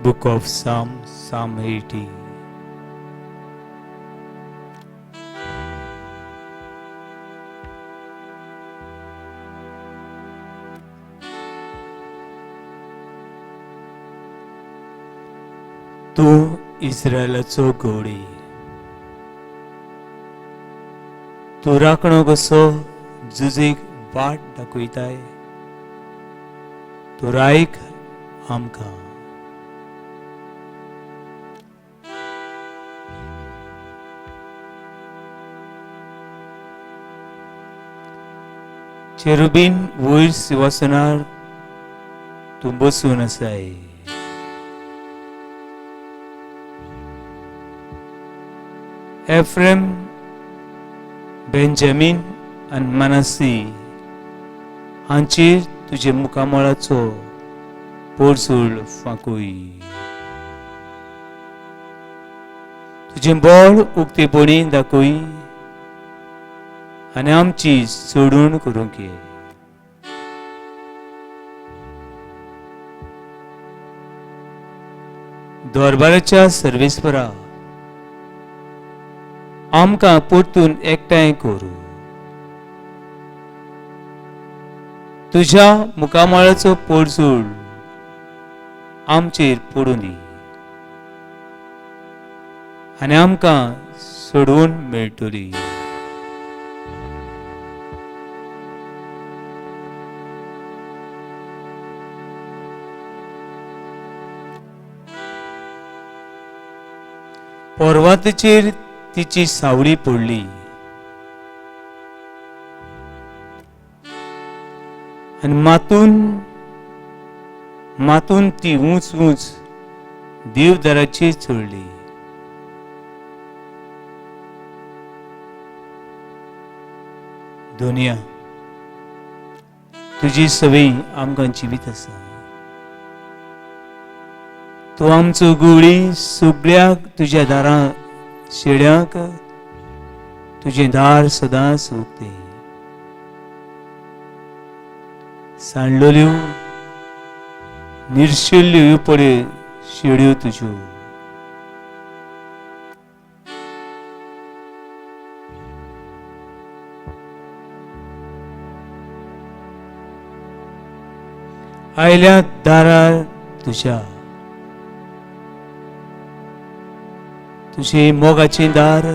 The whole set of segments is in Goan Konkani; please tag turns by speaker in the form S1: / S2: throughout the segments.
S1: Book of Psalm, Psalm 80. तूं इस्रायलाचो गवळी, तूं राखणो कसो जुजीक वाट दाखयताय, तूं रायक आमकां. चेरुबीन वयर सिंवासनार तूं बसून आसाय. एफ्रेम, बेंजामीन आनी मनासी हांचेर तुजे मुखामळाचो पोरसूळ फांकूय. तुजें बळ उक्तेपणी दाखय आनी आमची सोडून करूंक ये. दरबाराच्या सर्वेस्परा आमकां परतून एकठांय करूं. तुज्या मुखामळाचो पोरसूळ आमचेर पडूं दी आनी आमकां सोडून मेळटली. पर्वताचेर तिची सावळी पडली आनी मातून मातून ती ऊंच ऊंच देवदाराचेर चडली. दुनिया तुजी सवय आमकां जिवीत आसा. तूं आमचो गुळी सगळ्याक तुज्या दारां शेड्यांक तुजें दार सदांच उक्तें. सांडलेल्यो निर्शेल्ल्यो ह्यो पळय शेड्यो तुज्यो. आयल्या दारार तुज्या तुजे मोगाचें दार,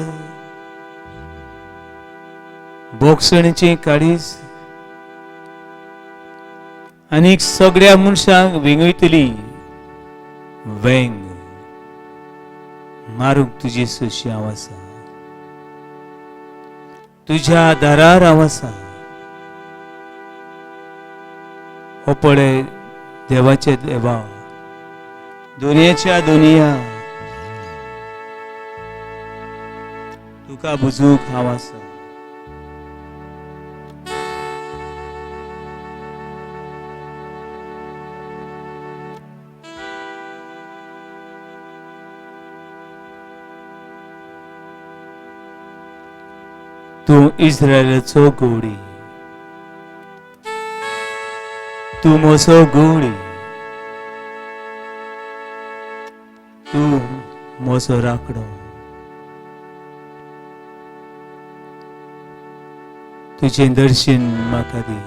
S1: बोगसणीचें काळीज आनीक सगळ्या मनशांक वेंगयतली वेंग मारूंक तुजी सोशी हांव आसा, तुज्या दारार हांव आसा. हो पळय देवाचे देवा, दुनियेच्या दुनिया, तुका बुजूंक हांव आसा. तूं इस्रायलाचो गवळी, तूं म्हजो गवळी, तूं म्हजो राखणो. तुजें दर्शन म्हाका दी.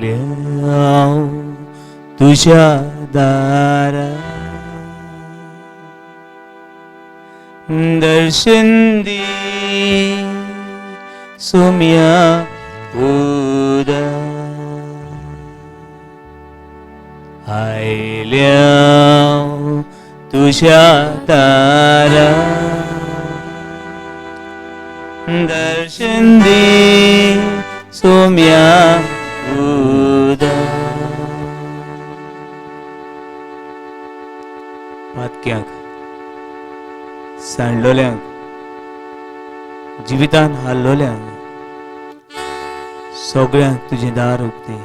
S1: आयल्या तुज्या दारा, दर्शन दी सोम्या उदा। आयल्या तुज्या दारा, दर्शन दी सोम्या उदा। पातक्यांक, सांडलोल्यांक, जिवितान हारलोल्यांक, सगळ्यांक तुजें दार उक्तें।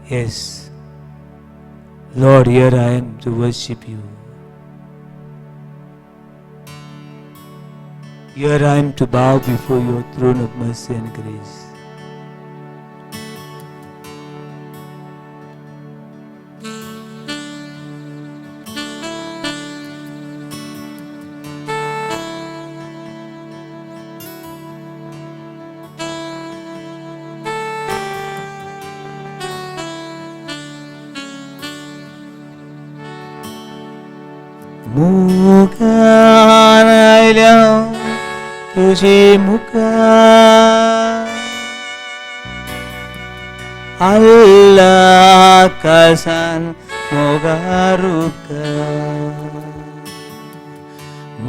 S1: Yes, Lord, here I am to worship you. Here I am to bow before your throne of mercy and grace. मोगान आयल्या तुजे मुखार, आल्ला कासान मोगारुका।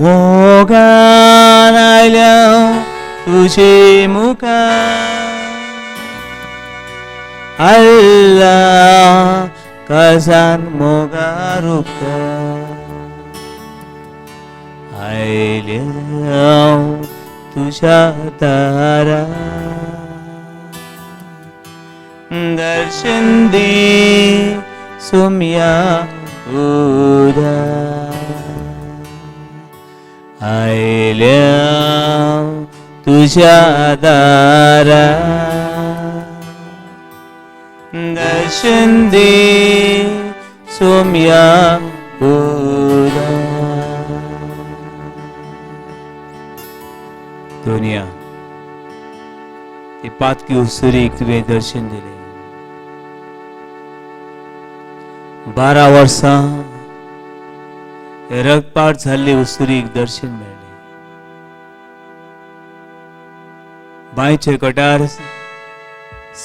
S1: मोगान आयल्या तुजे मुखार, आल्ला कासान मोगारुका। आयल्या तुज्या दारा, दर्शन दी सोम्या उदा। आयल्या तुज्या दारा, दर्शन दी सोम्या उदा। दोनिया, ते पातकी उसुरीक तुवें दर्शन दिलें। 12 वर्सां रगपाट जाल्ले उसुरीक दर्शन मेळ्ळें। बांयचे कटार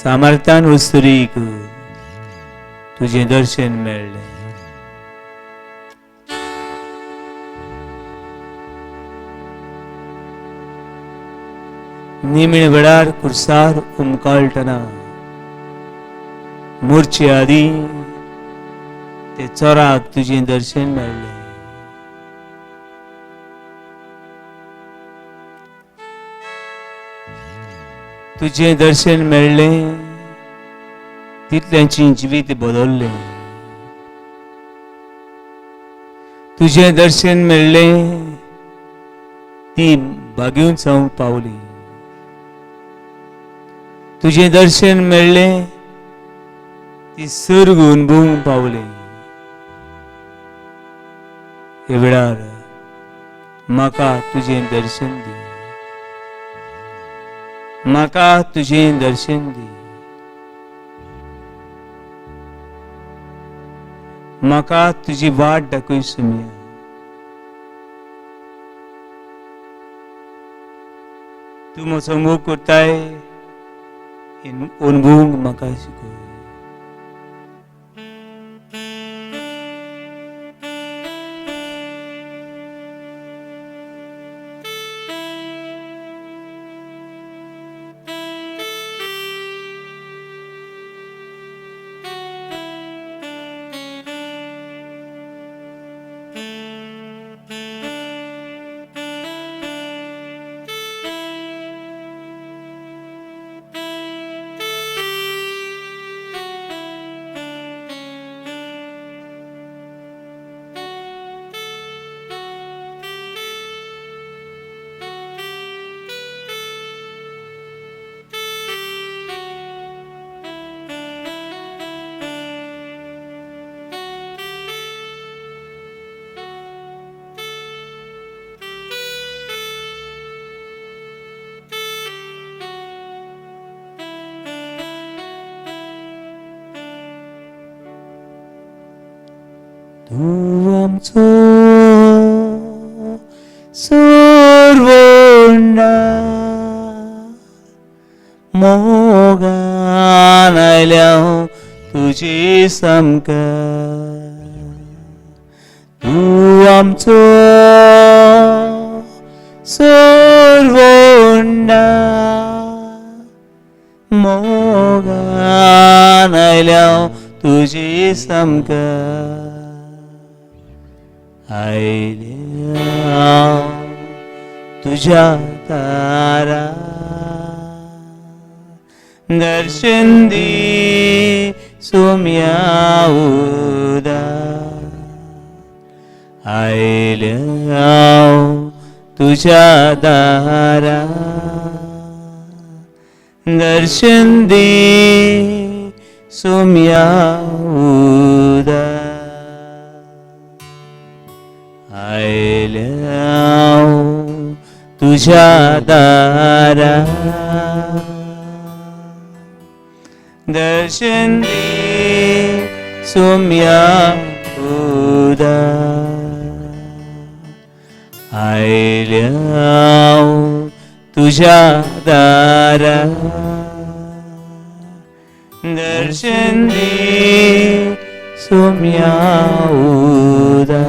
S1: सामर्थ्यान उसुरीक तुजें दर्शन मेळ्ळें। निमणे वेळार कुर्सार उमकाळटना मोरचे आदीं ते चोराक तुजें दर्शन मेळ्ळें। तुजें दर्शन मेळ्ळें तितल्यांची जिवीत बदल्लें। तुजें दर्शन मेळ्ळें ती बागेवन जावंक पावली। तुजें दर्शन मेळ्ळें ती सर्ग अनुभवूंक पावली। हे वेळार म्हाका तुजें दर्शन दी, म्हाका तुजें दर्शन दी, म्हाका तुजी वाट दाखय सुमया। तूं म्हजो मोग करताय अनुभवूंक म्हाका शिकय। तूं आमचो सोरवोंडा मोगान आयल्या तुजी सामकार तूं आमचो सोरवोंडा मोगान आयल्या तुजी सामकार आयल्या तुज्या दारा दर्शन दी सोम्या उदा आयल्या तुज्या दारा दर्शन दी सोम्या उदा आयल्या तुझ्या दारा दर्शन दी सोम्या उदा आयल्या तुझ्या दारा दर्शन दी सोम्या उदा.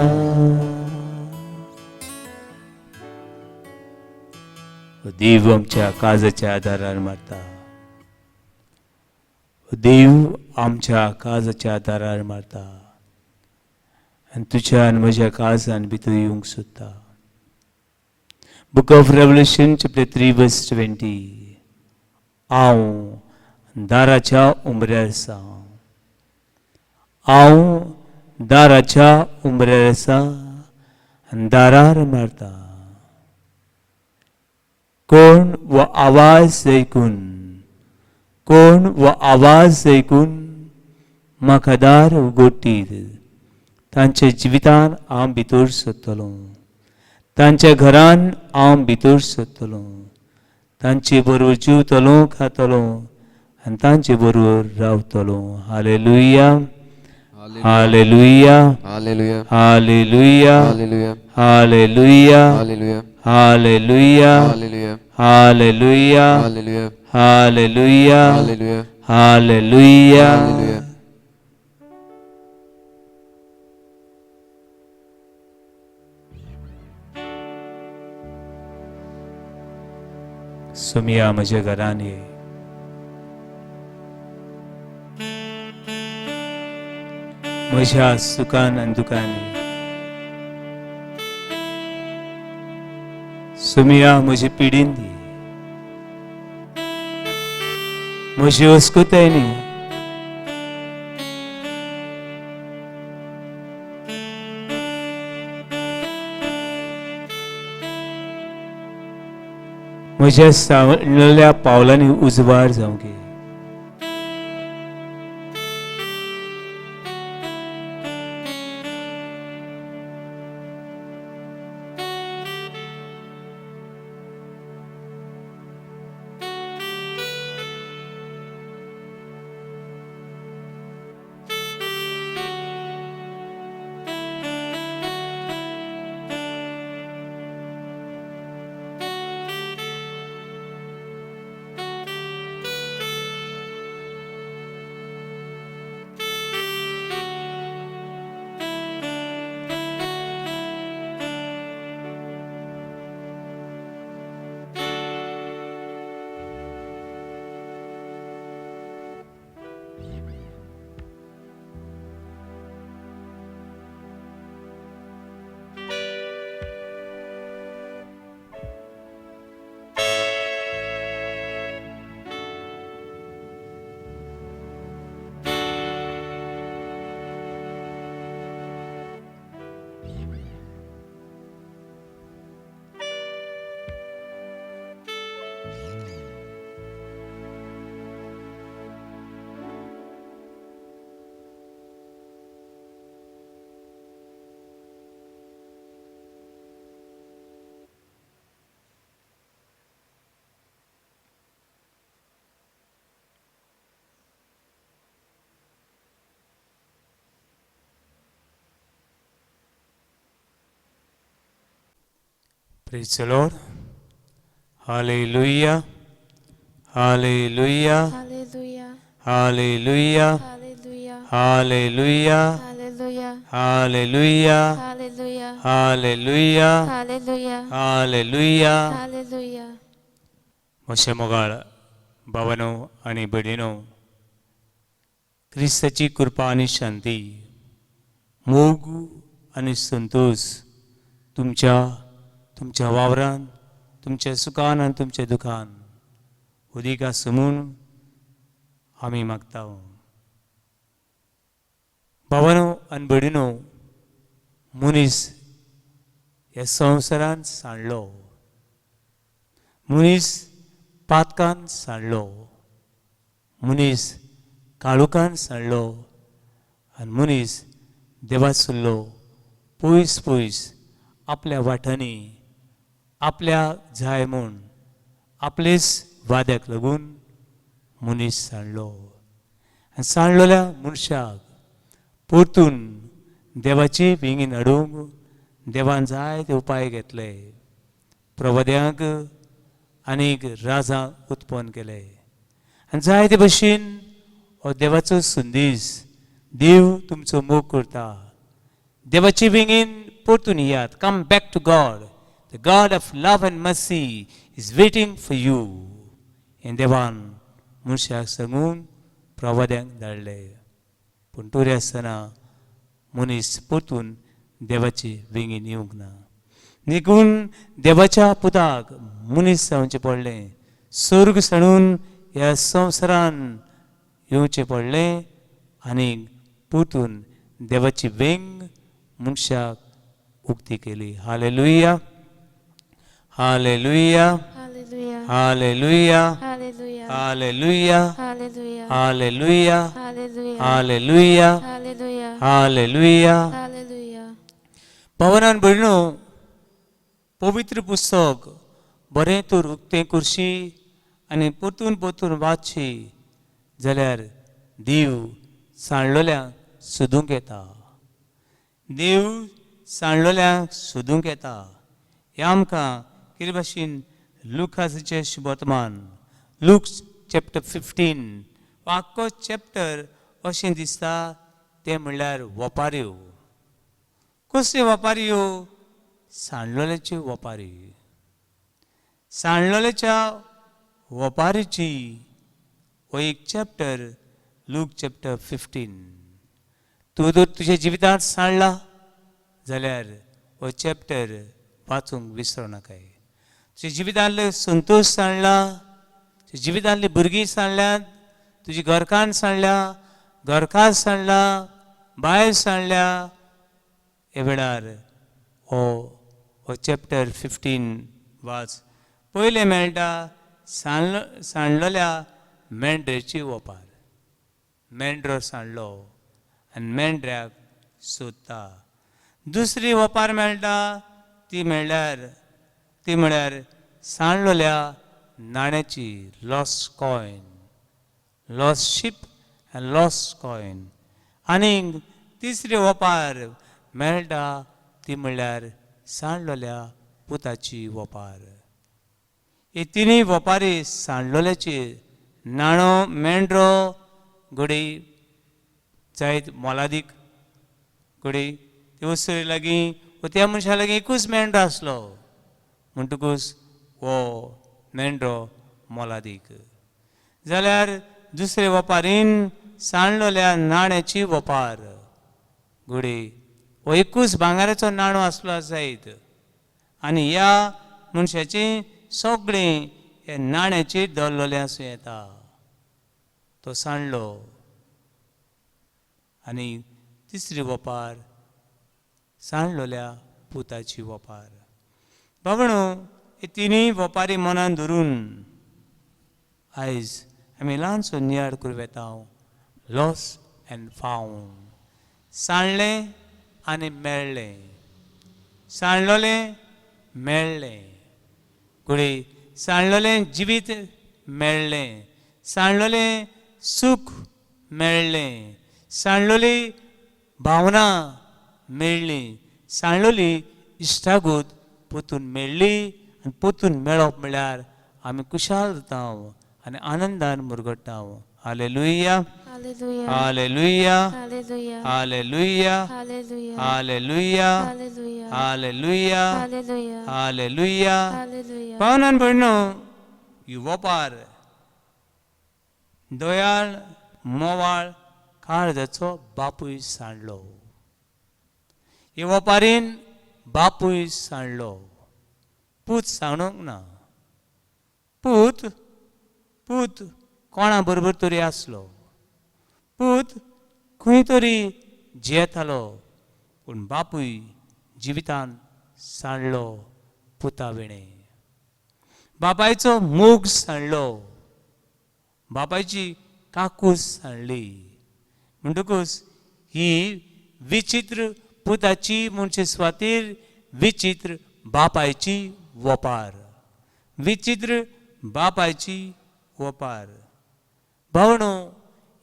S1: देव आमच्या काजाच्या दारार मारता, देव आमच्या काजाच्या दारार मारता आनी तुज्या आनी म्हज्या काळजान भितर येवंक सोदता. Book of Revelation chapter 3 verse 20. हांव दाराच्या उमऱ्यार आसा, हांव दाराच्या उमऱ्यार आसा आनी दारार मारता. कोण हो आवाज आयकून, कोण हो आवाज आयकून म्हाका दार उगडटीत, तांच्या जिवितान हांव भितर सरतलो, तांच्या घरान हांव भितर सरतलो, तांचे बरोबर जेवतलो खातलो आनी तांचे बरोबर रावतलो. Hallelujah, hallelujah,
S2: hallelujah,
S1: hallelujah,
S2: hallelujah,
S1: hallelujah,
S2: hallelujah,
S1: hallelujah,
S2: hallelujah,
S1: hallelujah,
S2: hallelujah,
S1: hallelujah,
S2: hallelujah,
S1: hallelujah.
S2: Hallelujah.
S1: सोमिया म्हज्या घरान ये, म्हज्या सुखान आनी दुखान ये. सोमिया म्हजे पिडीन दी, म्हजी अस्कुताय न्ही. म्हज्या सांडलेल्या पावलांनी उजवाड जावंक. Praise the Lord. Hallelujah. Hallelujah.
S2: Hallelujah.
S1: Hallelujah.
S2: Hallelujah.
S1: Hallelujah.
S2: Hallelujah.
S1: Hallelujah.
S2: Hallelujah.
S1: Hallelujah.
S2: Hallelujah.
S1: Hallelujah.
S2: Hallelujah.
S1: म्हज्या मोगाळ भावानो आनी भयणीनो, क्रिस्ताची कृपा आनी शांती, मोग आनी संतोश तुमच्या तुमच्या वावरान, तुमच्या सुखान आनी तुमच्या दुखान उदीक आसूं म्हूण आमी मागता. भावानो आनी भयणीनो, मनीस ह्या संवसारान सांडलो, मनीस पातकान सांडलो, मनीस काळोखान सांडलो आनी मनीस देवासुल्लो पयस पयस आपल्या वाटांनी आपल्या जाय म्हूण आपलेच वाद्याक लागून मनीस सांडलो. आनी सांडलेल्या मनशाक परतून देवाची वेंगेन हाडूंक देवान जायते उपाय घेतले. प्रवाद्यांक आनीक राजांक उत्पन्न केले आनी जायते भशेन हो देवाचो संदेश, देव तुमचो मोग करता, देवाची वेंगेन परतून येयात. Come back to God, the God of love and mercy is waiting for you. हें देवान मनशाक सांगून प्रवाद्यांक धाडले. पूण तरी आसतना मनीस परतून देवाची वेंगेन येवंक ना. देखून देवाच्या पुताक मनीस जावचें पडलें, सर्ग सांडून ह्या संवसारान येवचें पडलें आनी परतून देवाची वेंग मनशाक उक्ती केली. Hallelujah. Hallelujah.
S2: Hallelujah.
S1: Hallelujah.
S2: Hallelujah.
S1: Hallelujah.
S2: Hallelujah.
S1: Hallelujah.
S2: Hallelujah.
S1: Hallelujah.
S2: Hallelujah.
S1: Hallelujah.
S2: Hallelujah.
S1: भावानो भयणीनो, पवित्र पुस्तक बरें तर उक्तें करशी आनी परतून परतून वाचशी जाल्यार देव सांडलोल्यांक सोदूंक येता, देव सांडलोल्यांक सोदूंक येता. हें आमकां कितें भाशेन लुकासाचें शुभवर्तमान, लूक चॅप्टर 15, आख्खो चॅप्टर अशें दिसता तें म्हणल्यार वपाऱ्यो. कसल्यो वपाऱ्यो? सांडलोल्याच्यो वपारी. सांडलोल्याच्या वपारीची हो एक चॅप्टर, लूक चॅप्टर 15. तूं जर तुज्या जिवितांत सांडला जाल्यार हो चॅप्टर वाचूंक विसरूं नाकाय. तुज्या जिवितांतले संतोश सांडला, तुज्या जिवितांतली भुरगीं सांडल्यात, तुजी घरकान्न सांडल्या, घरकार सांडला, बायल सांडल्या, ह्या वेळार हो हो चॅप्टर 15 वाच. पयलें मेळटा सांडलोल्या मेंढरेची ओपार. मेंढरो सांडलो आनी मेंढऱ्याक सोदता. दुसरी ओपार मेळटा ती म्हळ्यार सांडलोल्या नाण्याची, lost coin, lost sheep and lost coin. आनी तिसरी ओपार मेळटा ती म्हणल्यार सांडलोल्या पुताची ओपार. हे तिनूय वपारी सांडलोल्याची, नाणो, मेंढरो घडी जायत मोलादीक घडी ते वस्तू लागीं त्या मनशा लागीं एकूच मेंढरो आसलो म्हणटकूच हो मेंढरो मोलादीक. जाल्यार दुसरे वपारीन सांडलोल्या नाण्याची वपार, घडी हो एकूच भांगराचो नाणो आसलो जायत आनी ह्या मनशाची सगळें हे नाण्याचेर दवरलेलें आसूं येता. तो सांडलो. आनी तिसरी वपार सांडलोल्या पुताची वपार. बाबणो, हे तिनूय वपारी मनान धरून आयज आमी ल्हानसो नियाळ करूं येता. लॉस एंड फावंड, सांडलें आनी मेळ्ळें, सांडलोलें मेळ्ळें, घडये सांडलोलें जिवीत मेळ्ळें, सांडलोलें सूख मेळ्ळें, सांडलोली भावना मेळ्ळी, सांडलोली इश्टागत पोतून मेळ्ळी आनी पोतून मेळप म्हळ्यार आमी खुशाल जाता आनी आनंदान Murgatta. Hallelujah.
S2: Hallelujah.
S1: Hallelujah.
S2: Hallelujah.
S1: Hallelujah.
S2: Hallelujah.
S1: Hallelujah.
S2: Hallelujah.
S1: Hallelujah.
S2: Hallelujah.
S1: Hallelujah.
S2: Hallelujah.
S1: पावनान भयणो, ही वोपार दयाळ मोवाळ काळजाचो बापूय सांडलो. हे वपारीन बापूय सांडलो, पूत सांडूंक ना. पूत पूत कोणा बरोबर तरी आसलो, पूत खंय तरी जियेतालो, पूण बापूय जिवितान सांडलो पुता विणें. बापायचो मोग सांडलो, बापायची काकूस सांडली. म्हणटकूच ही विचित्र पुताची म्हणचे सुवातेर विचित्र बापायची वपार, विचित्र बापायची वपार. भावणो,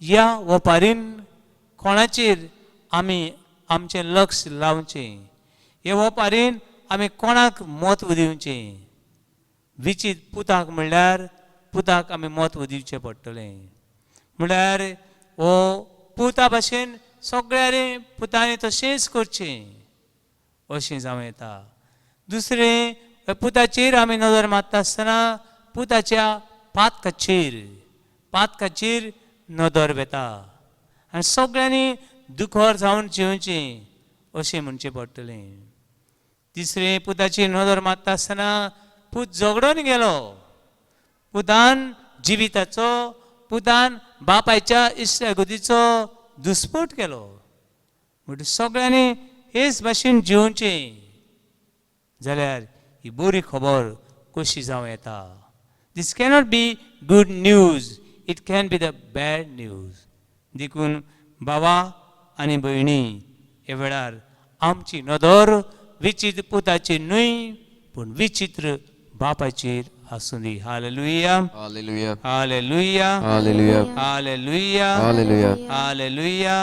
S1: ह्या वपारीन कोणाचेर आमी आमचें लक्ष लावचें? ह्या वपारीन आमी कोणाक म्हत्व दिवचें? विचित्र पुताक म्हणल्यार पुताक आमी म्हत्व दिवचें पडटलें. म्हणल्यार हो पुता भाशेन सगळ्यांनी पुतांनी तशेंच करचें अशें जावं येता. दुसरें, पुताचेर आमी नदर मारता आसतना पुताच्या पातकाचेर नदर वेता आनी सगळ्यांनी दुखर जावन जिवचें अशें म्हणचें पडटलें. तिसरें, पुताचेर नदर मारता आसतना पूत झगडून गेलो, पुतान जिविताचो, पुतान बापायच्या इश्टागतीचो दुस्पोट केलो. म्हणटकीर सगळ्यांनी हेच भाशेन जिवचें जाल्यार ही बरी खबर कशी जावं येता? This cannot be good news, it can be the bad news. देखून बाबा आनी भयणी, ह्या वेळार आमची नदर विचित्र पुताची न्हय पूण विचित्र बापाचेर आसूं दी. Hallelujah.
S3: Hallelujah.
S1: Hallelujah.
S3: Hallelujah.
S1: Hallelujah.
S3: Hallelujah.
S1: Hallelujah.
S3: Hallelujah.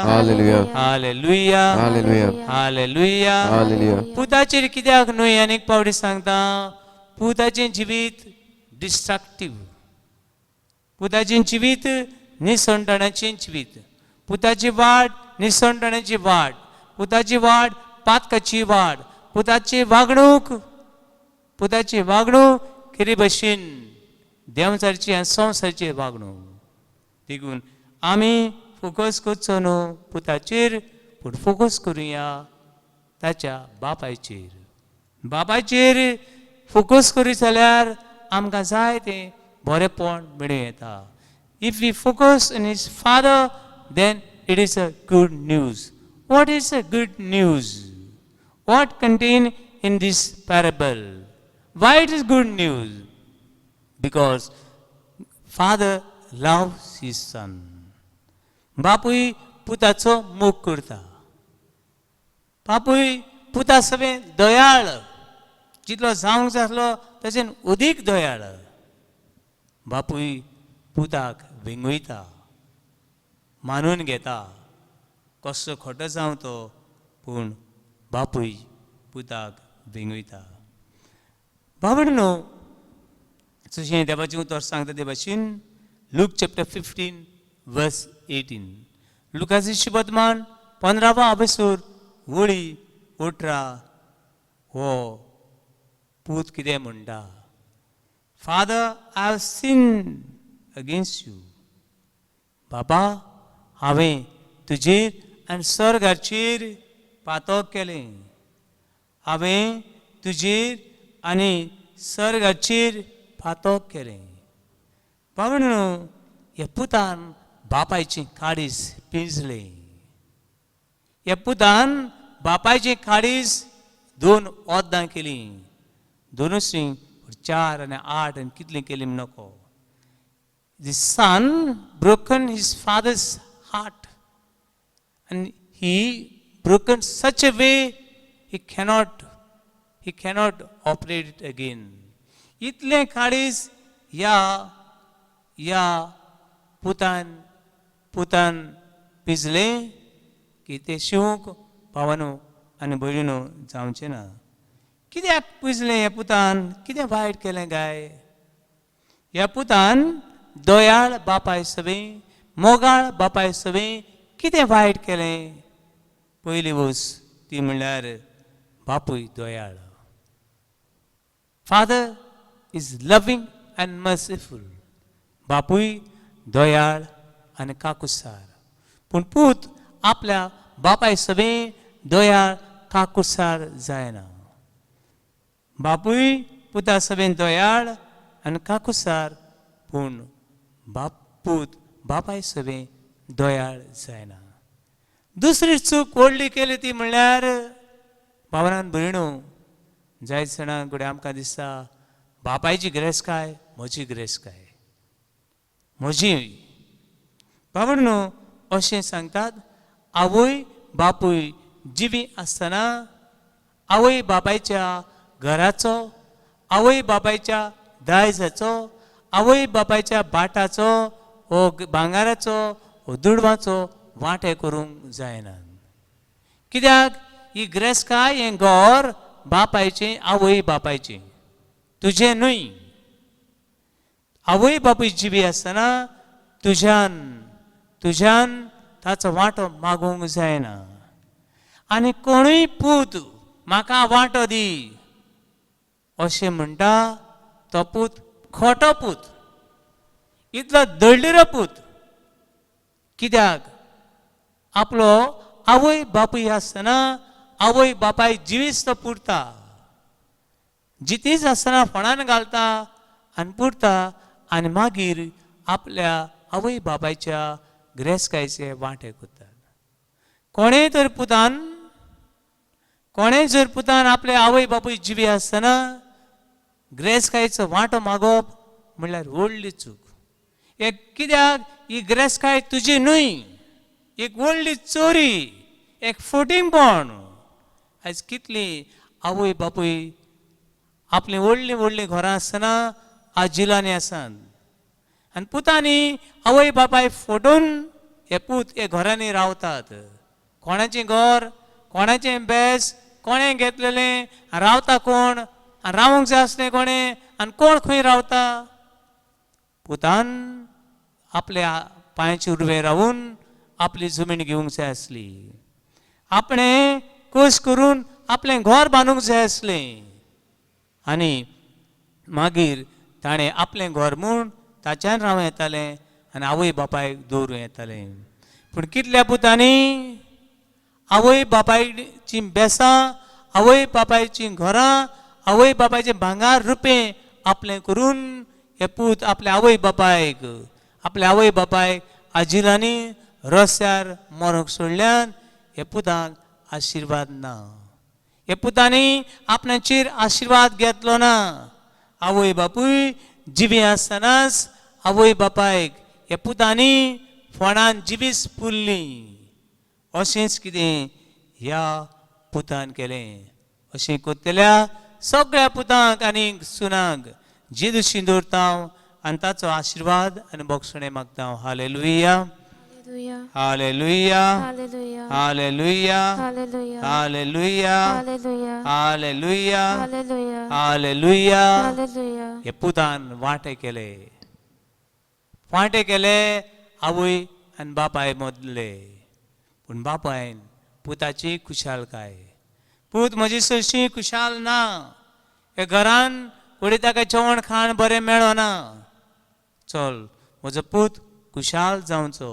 S1: Hallelujah.
S3: Hallelujah.
S1: Hallelujah.
S3: Hallelujah.
S1: पुताचेर कित्याक न्हय? आनीक फावटी सांगता, पुताचें जिवीत डिस्ट्रक्टीव, पुताचें जिवीत निसणटणाचें जिवीत, पुताची वाट निसणटणाची वाट, पुताची वाट पातकाची वाट, पुताची वागणूक, पुताची वागणूक खेरी भशेन देंवचारची आनी संवसारची वागणूक. देखून आमी फोकस करचो न्हू पुताचेर, पूण फोकस करुया ताच्या बापायचेर. बापायचेर फोकस करीत जाल्यार आमकां जाय तें बरेंपण मेळूं येता. If we focus in his father, then it is a good news. What is a good news? What contain in this parable? Why it is good news? Because father loves his son. बापूय पुताचो मोग करता. बापूय पुता सगळें दयाळ, जितलो जावंक जाय आसलो ताचेन अदीक दयाळ. बापूय पुताक वेंगयता, मानून घेता, कसो खोटो जावं तो, पूण बापूय पुताक वेंगयता. बाबडनो, जशें देवाचें उतर सांगता ते भाशेन Luke chapter 15 verse 18, लुकाची शुभवर्तमान 15वा अबसूर वळी 18, हो पूत कितें म्हणटा? "Father, I have sin against you." बाबा, हांवें तुजेर आनी स्वर्गाचेर पातक केलें. हांवें तुजेर आनी स्वर्गाचेर पातक केलें. बाबा, ह्या पुतान बापायचें काळीज पिंजलें. ह्या पुतान बापायचें काळीज दोन ओद्दां केलीं, दोनूच चार आनी आठ आनी कितलीं केलीं नको. The son broken his father's heart, and he broken such a way he cannot operate it again. इतलें काळीज ह्या ह्या पुतान पिजलें की तें शिवूंक भावानो आनी भयणीनो जावचें ना. कित्याक पुजलें ह्या पुतान? कितें वायट केलें काय? ह्या पुतान दयाळ बापाय सवें, मोगाळ बापाय सवें कितें वायट केलें? पयली वस्त ती म्हणल्यार बापूय दयाळ. Father is loving and merciful. बापूय दयाळ आनी काकुसार, पूण पूत आपल्या बापाय सवें दयाळ काकुसार जायना. बापूय पुता सवें दयाळ आनी काकुसार, पूण बाप पूत बापाय सवें दयाळ जायना. दुसरी चूक व्हडली केली ती म्हणल्यार, भावनान भयणू, जायत जाणां घडये आमकां दिसता बापायची गिरेस्तकाय म्हजी गिरेस्तकाय म्हजी. बाबा अशें सांगतात, आवय बापूय जिवी आसतना आवय बापायच्या घराचो, आवय बापायच्या दायजाचो, आवय बापायच्या बाटाचो वो भांगाराचो वो दुडवाचो वांटे करूंक जायना. कित्याक? ही गिरेस्तकाय, हें घर बापायचें, आवय बापायचें, तुजें न्हय. आवय बापूय जिवी आसतना तुज्यान ताचो वांटो मागूंक जायना. आनी कोणूय पूत म्हाका वांटो दी अशें म्हणटा तो पूत खोटो पूत, इतलो दळडिरो पूत. कित्याक? आपलो आवय बापूय आसतना आवय बापाय जिवीच तो पुरता, जितीच आसतना फोणान घालता आनी पुरता आनी मागीर आपल्या आवय बापायच्या गिरेस्तकायेचे वांटे करतात. कोणेय तर पुतान, कोणेय जर पुतान आपले आवय बापूय जिवी आसतना गिरेस्तकायेचो वांटो मागप म्हणल्यार व्हडली चूक. एक कित्याक ही गिरेस्तकाय तुजी न्हय, एक व्हडली चोरी, एक फटींगपण. आयज कितली आवय बापूय आपलीं व्हडलीं व्हडलीं घरां आसतना आजिलांनी आसात आनी पुतांनी आवय बापाय फटोवन हे पूत हे घरांनी रावतात. कोणाचें घर, कोणाचें बेस, कोणें घेतलेलें, रावता कोण, आनी रावंक जाय आसलें कोणें, आनी कोण खंय रावता? पुतान आपल्या पांयाचेर उबें रावून आपली जमीन घेवंक जाय आसली, आपणें कश्ट करून आपलें घर बांदूंक जाय आसलें आनी मागीर ताणें आपलें घर म्हूण ताच्यान रावं येतालें आनी आवय बापायक दवरूं येतालें. पूण कितल्या पुतांनी आवय बापायचीं बेसां, आवय बापायचीं घरां, आवय बापायचें भांगार रुपें आपलें करून हे पूत आपल्या आवय बापायक, आपल्या आवय बापायक आजिलांनी रस्त्यार मरोंक सोडल्यान हे पुतांक आशिर्वाद ना. हे पुतांनी आपणाचेर आशिर्वाद घेतलो ना. आवय बापूय जिवी आसतनाच आवय बापायक हे पुतांनी फोणान जिवीच पुरली. अशेंच कितें ह्या पुतान केलें. अशें करतल्या सगळ्या पुतांक आनी सुनांक जेजूशी दवरता आनी ताचो आशिर्वाद आनी बक्षणें मागता. Hallelujah, hallelujah, hallelujah, hallelujah, hallelujah, hallelujah. हे पुतान वांटे केले, वांटे केले आवय आनी बापाय मदले. पूण बापायन पुताची खुशालकाय, पूत म्हजी सरशी खुशाल ना, हे घरान घडये ताका जेवण खाण बरें मेळना, चल म्हजो पूत खुशाल जावचो,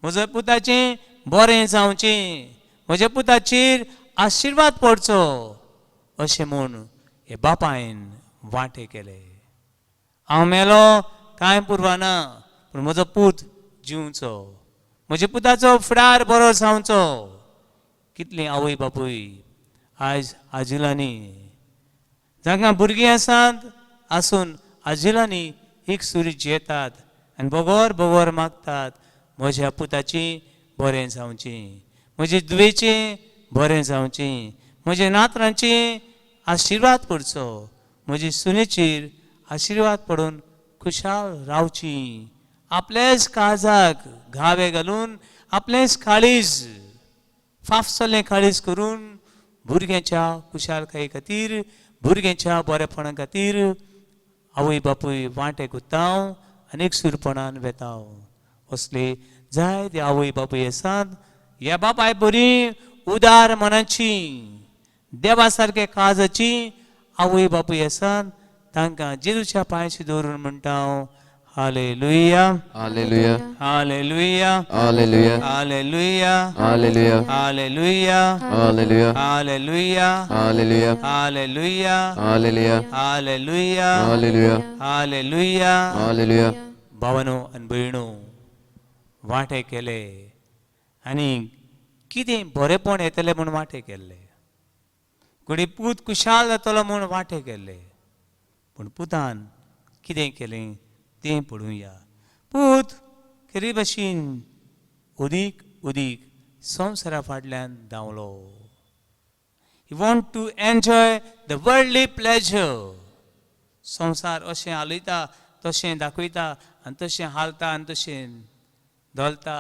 S1: म्हज्या पुताचें बरें जावचें, म्हज्या पुताचेर आशिर्वाद पडचो अशें म्हूण हे बापायन वांटे केले. हांव मेलो कांय पुरवाना, पूण म्हजो पूत जिवचो, म्हज्या पुताचो फुडार बरो जावचो. कितली आवय बापूय आयज आजिलांनी, जांकां भुरगीं आसात आसून आजिलांनी एक सुरी जियेतात आनी बगर बगर मागतात, म्हज्या पुताची बरें जावचें, म्हजे धुवेचें बरें जावचें, म्हज्या नातरांचें आशिर्वाद पडचो, म्हजे सुनेचेर आशिर्वाद पडून खुशाल रावची. आपल्याच काळजाक घावे घालून, आपलेंच काळीज फाफसलें काळीज करून भुरग्यांच्या खुशालकाये खातीर, भुरग्यांच्या बरेपणा खातीर आवय बापूय वांटे गुत्ताव आनी एकसूरपणान वेताव. असले जायते आवय बापूय आसात. ह्या बापाय बरी उदार मनाची, देवा सारके काळजाची आवय बापूय आसात. तांकां जेजूच्या पांयशी दवरून म्हणटा हांव, hallelujah.
S3: Hallelujah.
S1: Hallelujah.
S3: Hallelujah.
S1: Hallelujah.
S3: Hallelujah.
S1: Hallelujah.
S3: Hallelujah.
S1: Hallelujah.
S3: Hallelujah.
S1: Hallelujah.
S3: Hallelujah.
S1: Hallelujah.
S3: Hallelujah.
S1: Hallelujah.
S3: Hallelujah.
S1: भावानो आनी भयणो, वांटे केले आनी कितें बरेपण येतलें म्हूण वांटे केल्ले. घडये पूत खुशाल जातलो म्हूण वांटे केल्ले, पूण पुतान कितें केलें तें पळोवया. पूत खेरी भाशेन अदीक अदीक संवसारा फाटल्यान धांवलो. He want to enjoy the worldly pleasure. संवसार अशें हालयता, तशें दाखयता आनी तशें हालता आनी तशें धोलता,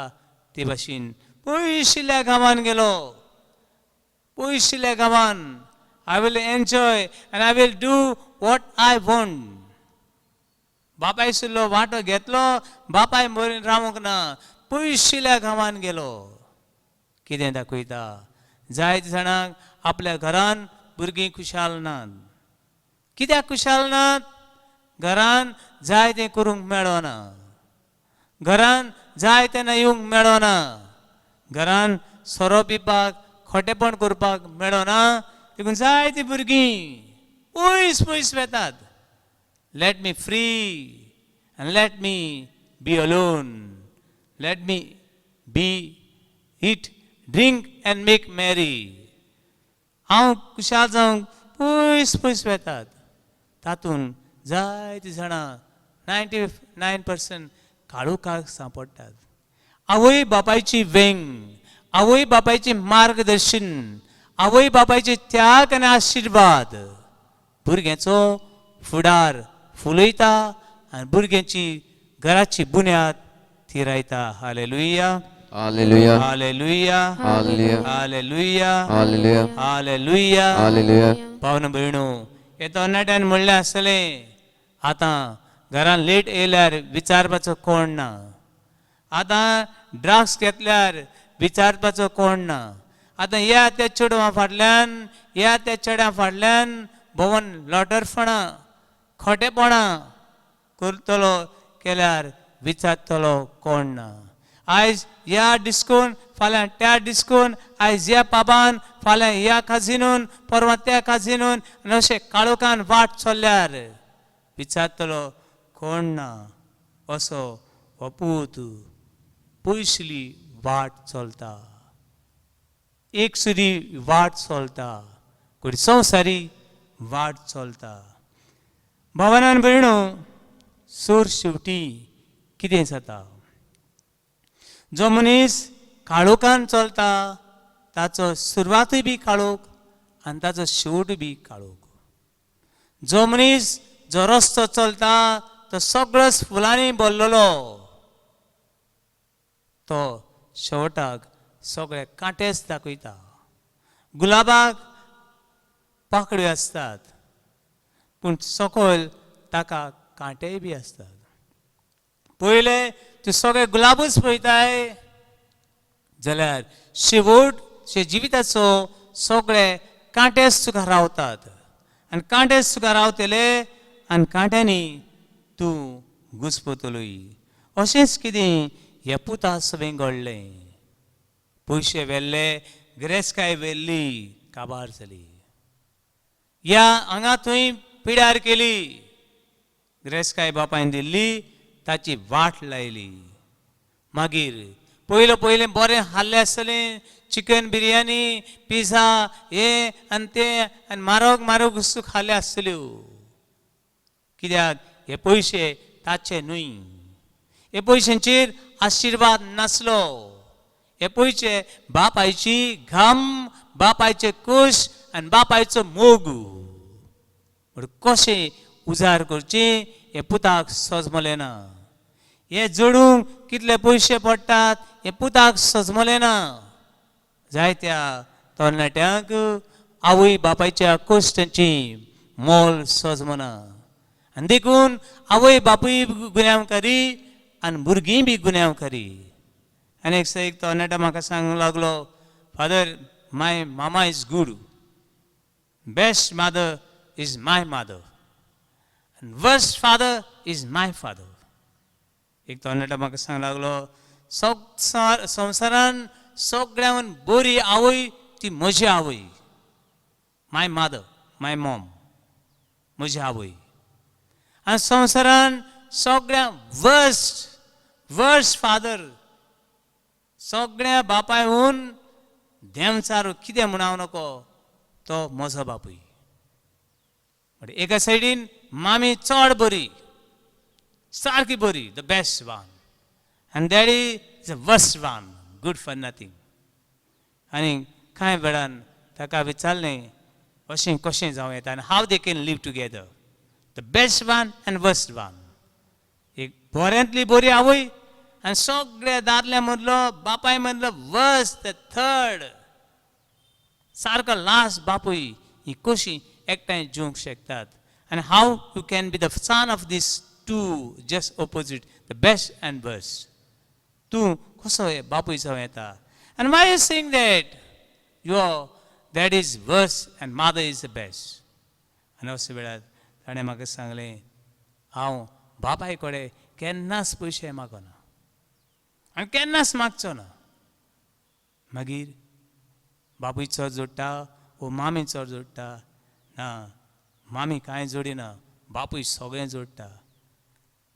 S1: ते भाशेन पयशिल्ल्या गांवान गेलो. पयशिल्ल्या गांवान I will enjoy and I will do what I want. बापाय सुल्लो वांटो घेतलो, बापाय मरून रावंक ना, पयशिल्ल्या गांवान गेलो. कितें दाखयता? जायते जाणांक आपल्या घरान भुरगीं खुशाल नात. कित्याक खुशाल नात? घरान जाय तें करूंक मेळना, घरान जाय तेन्ना येवंक मेळना, घरान सोरो पिवपाक, खोटेपण करपाक मेळना. देखून जायतीं भुरगीं पयस पयस वेतात. Let me free and let me be alone, let me be eat, drink and make merry. हांव खुशाल जावंक पयस पयस वेतात. तातूंत जायतीं जाणां, 99% काळोखाक सांपडटात. आवय बापायची वेंग, आवय बापायची मार्गदर्शन, आवय बापायचे त्याग आनी आशिर्वाद भुरग्यांचो फुडार फुलयता आनी भुरग्यांची घराची बुन्याद थिरायता. Hallelujah.
S3: Hallelujah.
S1: Hallelujah.
S3: Hallelujah.
S1: Hallelujah.
S3: Hallelujah.
S1: Hallelujah.
S3: Hallelujah.
S1: पावन भयणू, हे तरणाट्यान म्हणलें आसतलें, आतां घरान लेट येयल्यार विचारपाचो कोण ना, आतां ड्रग्स घेतल्यार विचारपाचो कोण ना, आतां ह्या त्या चेडवां फाटल्यान, ह्या त्या चेड्यां फाटल्यान भोंवन लोटरपणां, खोटेपणां करतलो केल्यार विचारतलो कोण ना. आयज ह्या डिस्कोन, फाल्यां त्या डिस्कोन, आयज ह्या पाबान, फाल्यां ह्या काजिनून, परवां त्या काजिनून, आनी अशें काळोखान वाट चल्ल्यार विचारतलो कोण ना. असो हो पूत पयसुली वाट चलता, एक सुरी वाट चलता, कोणी संवसारी वाट चलता. भावनान भयणो, सोर शेवटी कितें जाता? जो मनीस काळोखान चलता ताचो सुरवातूय बी काळोख आनी ताचो शेवटूय बी काळोख. जो मनीस जो रस्तो चलता तो सगळोच फुलांनी भरलेलो, तो शेवटाक सगळे कांटेच दाखयता. गुलाबाक पाकळ्यो आसतात, पूण सकयल ताका कांटेय बी आसतात. पयले तूं सगळे गुलाबूच पळयताय जाल्यार शेवट शे जिविताचो सगळे कांटेच तुका रावतात आनी कांटेच तुका रावतले आनी कांट्यांनी तूं घुसपतलोय. अशेंच कितें ह्या पुता सवें घडलें. पयशे व्हेल्ले, गिरेस्तकाय व्हेल्ली, काबार जाली. ह्या हांगा थंय पिड्यार केली, गिरेस्तकाय बापायन दिल्ली ताची वाट लायली. मागीर पयलें पयलें बरें खाल्लें आसतलें, चिकन बिरयानी, पिझ्झा, हें आनी तें आनी म्हारग म्हारग वस्तू खाल्ल्यो आसतल्यो. कित्याक हे पयशे ताचे न्हय, हे पयशांचेर आशिर्वाद नासलो. हे पयशे बापायची घाम, बापायचे कूश आनी बापायचो मोग. पूण कशें उजार करचें हें पुताक सजमलें ना. हे जोडूंक कितले पयशे पडटात हें पुताक सजमलें ना. जायत्या तरणाट्यांक आवय बापायच्या कश्टांची मोल सजमना आनी देखून आवय बापूय गुन्यांवकारी आनी भुरगीं बी गुन्यांवकारी. आनी एक एक तरणाटो म्हाका सांगूंक लागलो, "Father, my mama is good, best mother is my mother and worst father is my father." एक तरणाटो म्हाका सांगूंक लागलो, संवसार संवसारान सगळ्यान बरी आवय ती म्हजी आवय, my mother, my mom, म्हजी आवय. आनी संवसारान सगळ्या वर्स्ट वर्स्ट फादर, सगळ्या बापायहून देंवचार कितें म्हूण हांव नको, तो म्हजो बापूय. म्हणटा एका सायडीन मामी चड बरी, सारकी बरी, the best one, आनी daddy is a worst one, good for nothing. आनी कांय वेळान ताका विचारलें, अशें कशें जावं येता आनी how they can live together, the best one and worst one? एक बऱ्यांतली बरी आवय आनी सगळ्या दादल्या मदलो, बापाय मदलो वर्स्ट, थर्ड, सारको लास्ट बापूय, ही कशी एकठांय जिवंक शकतात? आनी how you can be the son of this two just opposite, the best and worst? तूं कसो बापूय जावं येता? आनी why you saying that your dad is worse and mother is the best? आनी अशे वेळार ताणें म्हाका सांगलें, हांव बापाय कडेन केन्नाच पयशे मागना आनी केन्नाच मागचो ना. मागीर बापूय चड जोडटा वो मामी चड जोडटा? ना, मामी कांय जोडिना, बापूय सगळें जोडटा.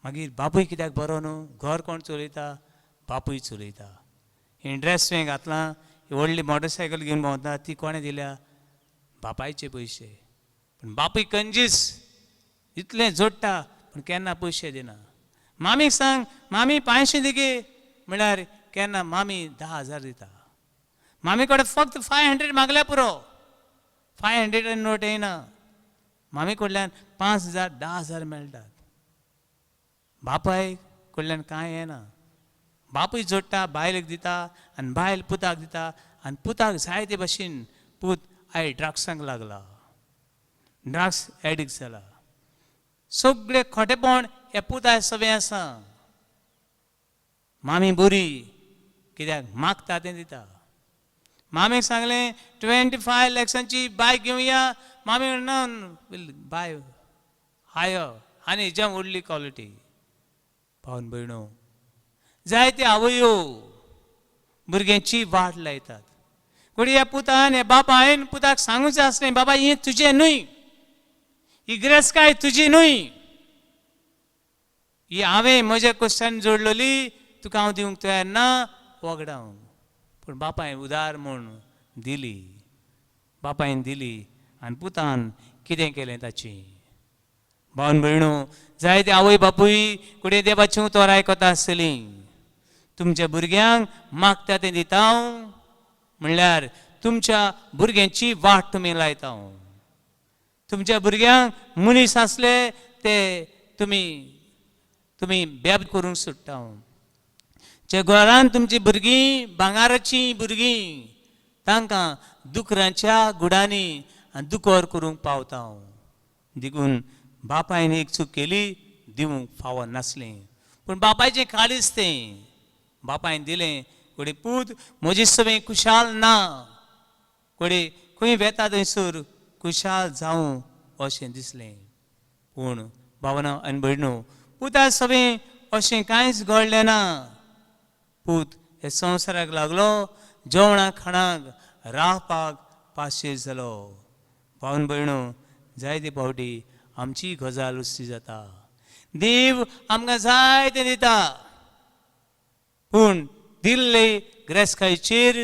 S1: मागीर बापूय कित्याक बरो न्हू? घर कोण चलयता? बापूय चलयता. ही ड्रेस तुवें घातलां, ही व्हडली मोटरसायकल घेवन भोंवता, ती कोणें दिल्या? बापायचे पयशे. पूण बापूय कंजीस, इतलें जोडटा पूण केन्ना पयशे दिना. मामीक सांग, मामी 500 दी गे म्हळ्यार केन्ना मामी 10,000 दिता. मामी कडेन फक्त 500 मागल्यार पुरो, 500 नोट येयना, मामी कडल्यान 5,000, 10,000 मेळटात. बापाय कडल्यान कांय येना. बापूय जोडटा, बायलेक दिता आनी बायल पुताक दिता आनी पुताक जाय ते भशेन. पूत आयज ड्रग्सांक लागला, ड्रग्स एडिक्ट जाला. सगळे खोटेपण ह्या पुता सगळें आसा. मामी बरी कित्याक मागता तें दिता. मामीक सांगलें, 25 लॅक्सांची बायक घेवया. मामी ना, वील बाय हायर आनी हेज्या व्हडली क्वॉलिटी. भावन भयणो, जायते आवयो भुरग्यांची वाट लायतात. घडये ह्या पुतान, ह्या बापायन पुताक सांगूचें आसलें, बाबा, हें तुजें न्हय, ही गिरेस्तकाय तुजी न्हय, ही हांवें म्हज्या कश्टान जोडलेली, तुका हांव दिवंक तयार ना, वगडावंक. पूण बापायन उदार म्हूण दिली. बापायन दिली आनी पुतान कितें केलें ताची? भावन भयणो, जायते आवय बापूय कुडे देवाचें उतर आयकता आसतलीं. तुमच्या भुरग्यांक मागता तें दिता म्हणल्यार तुमच्या भुरग्यांची वाट तुमी लायता. तुमच्या भुरग्यांक मनीस आसले ते तुमी तुमी बेब करूंक सोडटा. जे घरान तुमची भुरगीं भांगाराचीं भुरगीं, तांकां दुकरांच्या गुडांनी आनी दुकोर करूंक पावता. देखून बापायन एक चूक केली, दिवंक फावो नासलें, पूण बापायचें काळीज तें, बापायन दिलें. घडये पूत म्हजे सवें खुशाल ना, घडये खंय वेता थंयसर खुशाल जावं अशें दिसलें. पूण भावना आनी भयणो, पुता सवें अशें कांयच घडलें ना. पूत हे संवसाराक लागलो, जेवणा खाणाक रावपाक पाशेर जालो. भावन भयणो, जायते फावटी आमची गजाल उसती जाता. देव आमकां जाय तें दिता, पूण दिल्ले गिरेस्तकायेचेर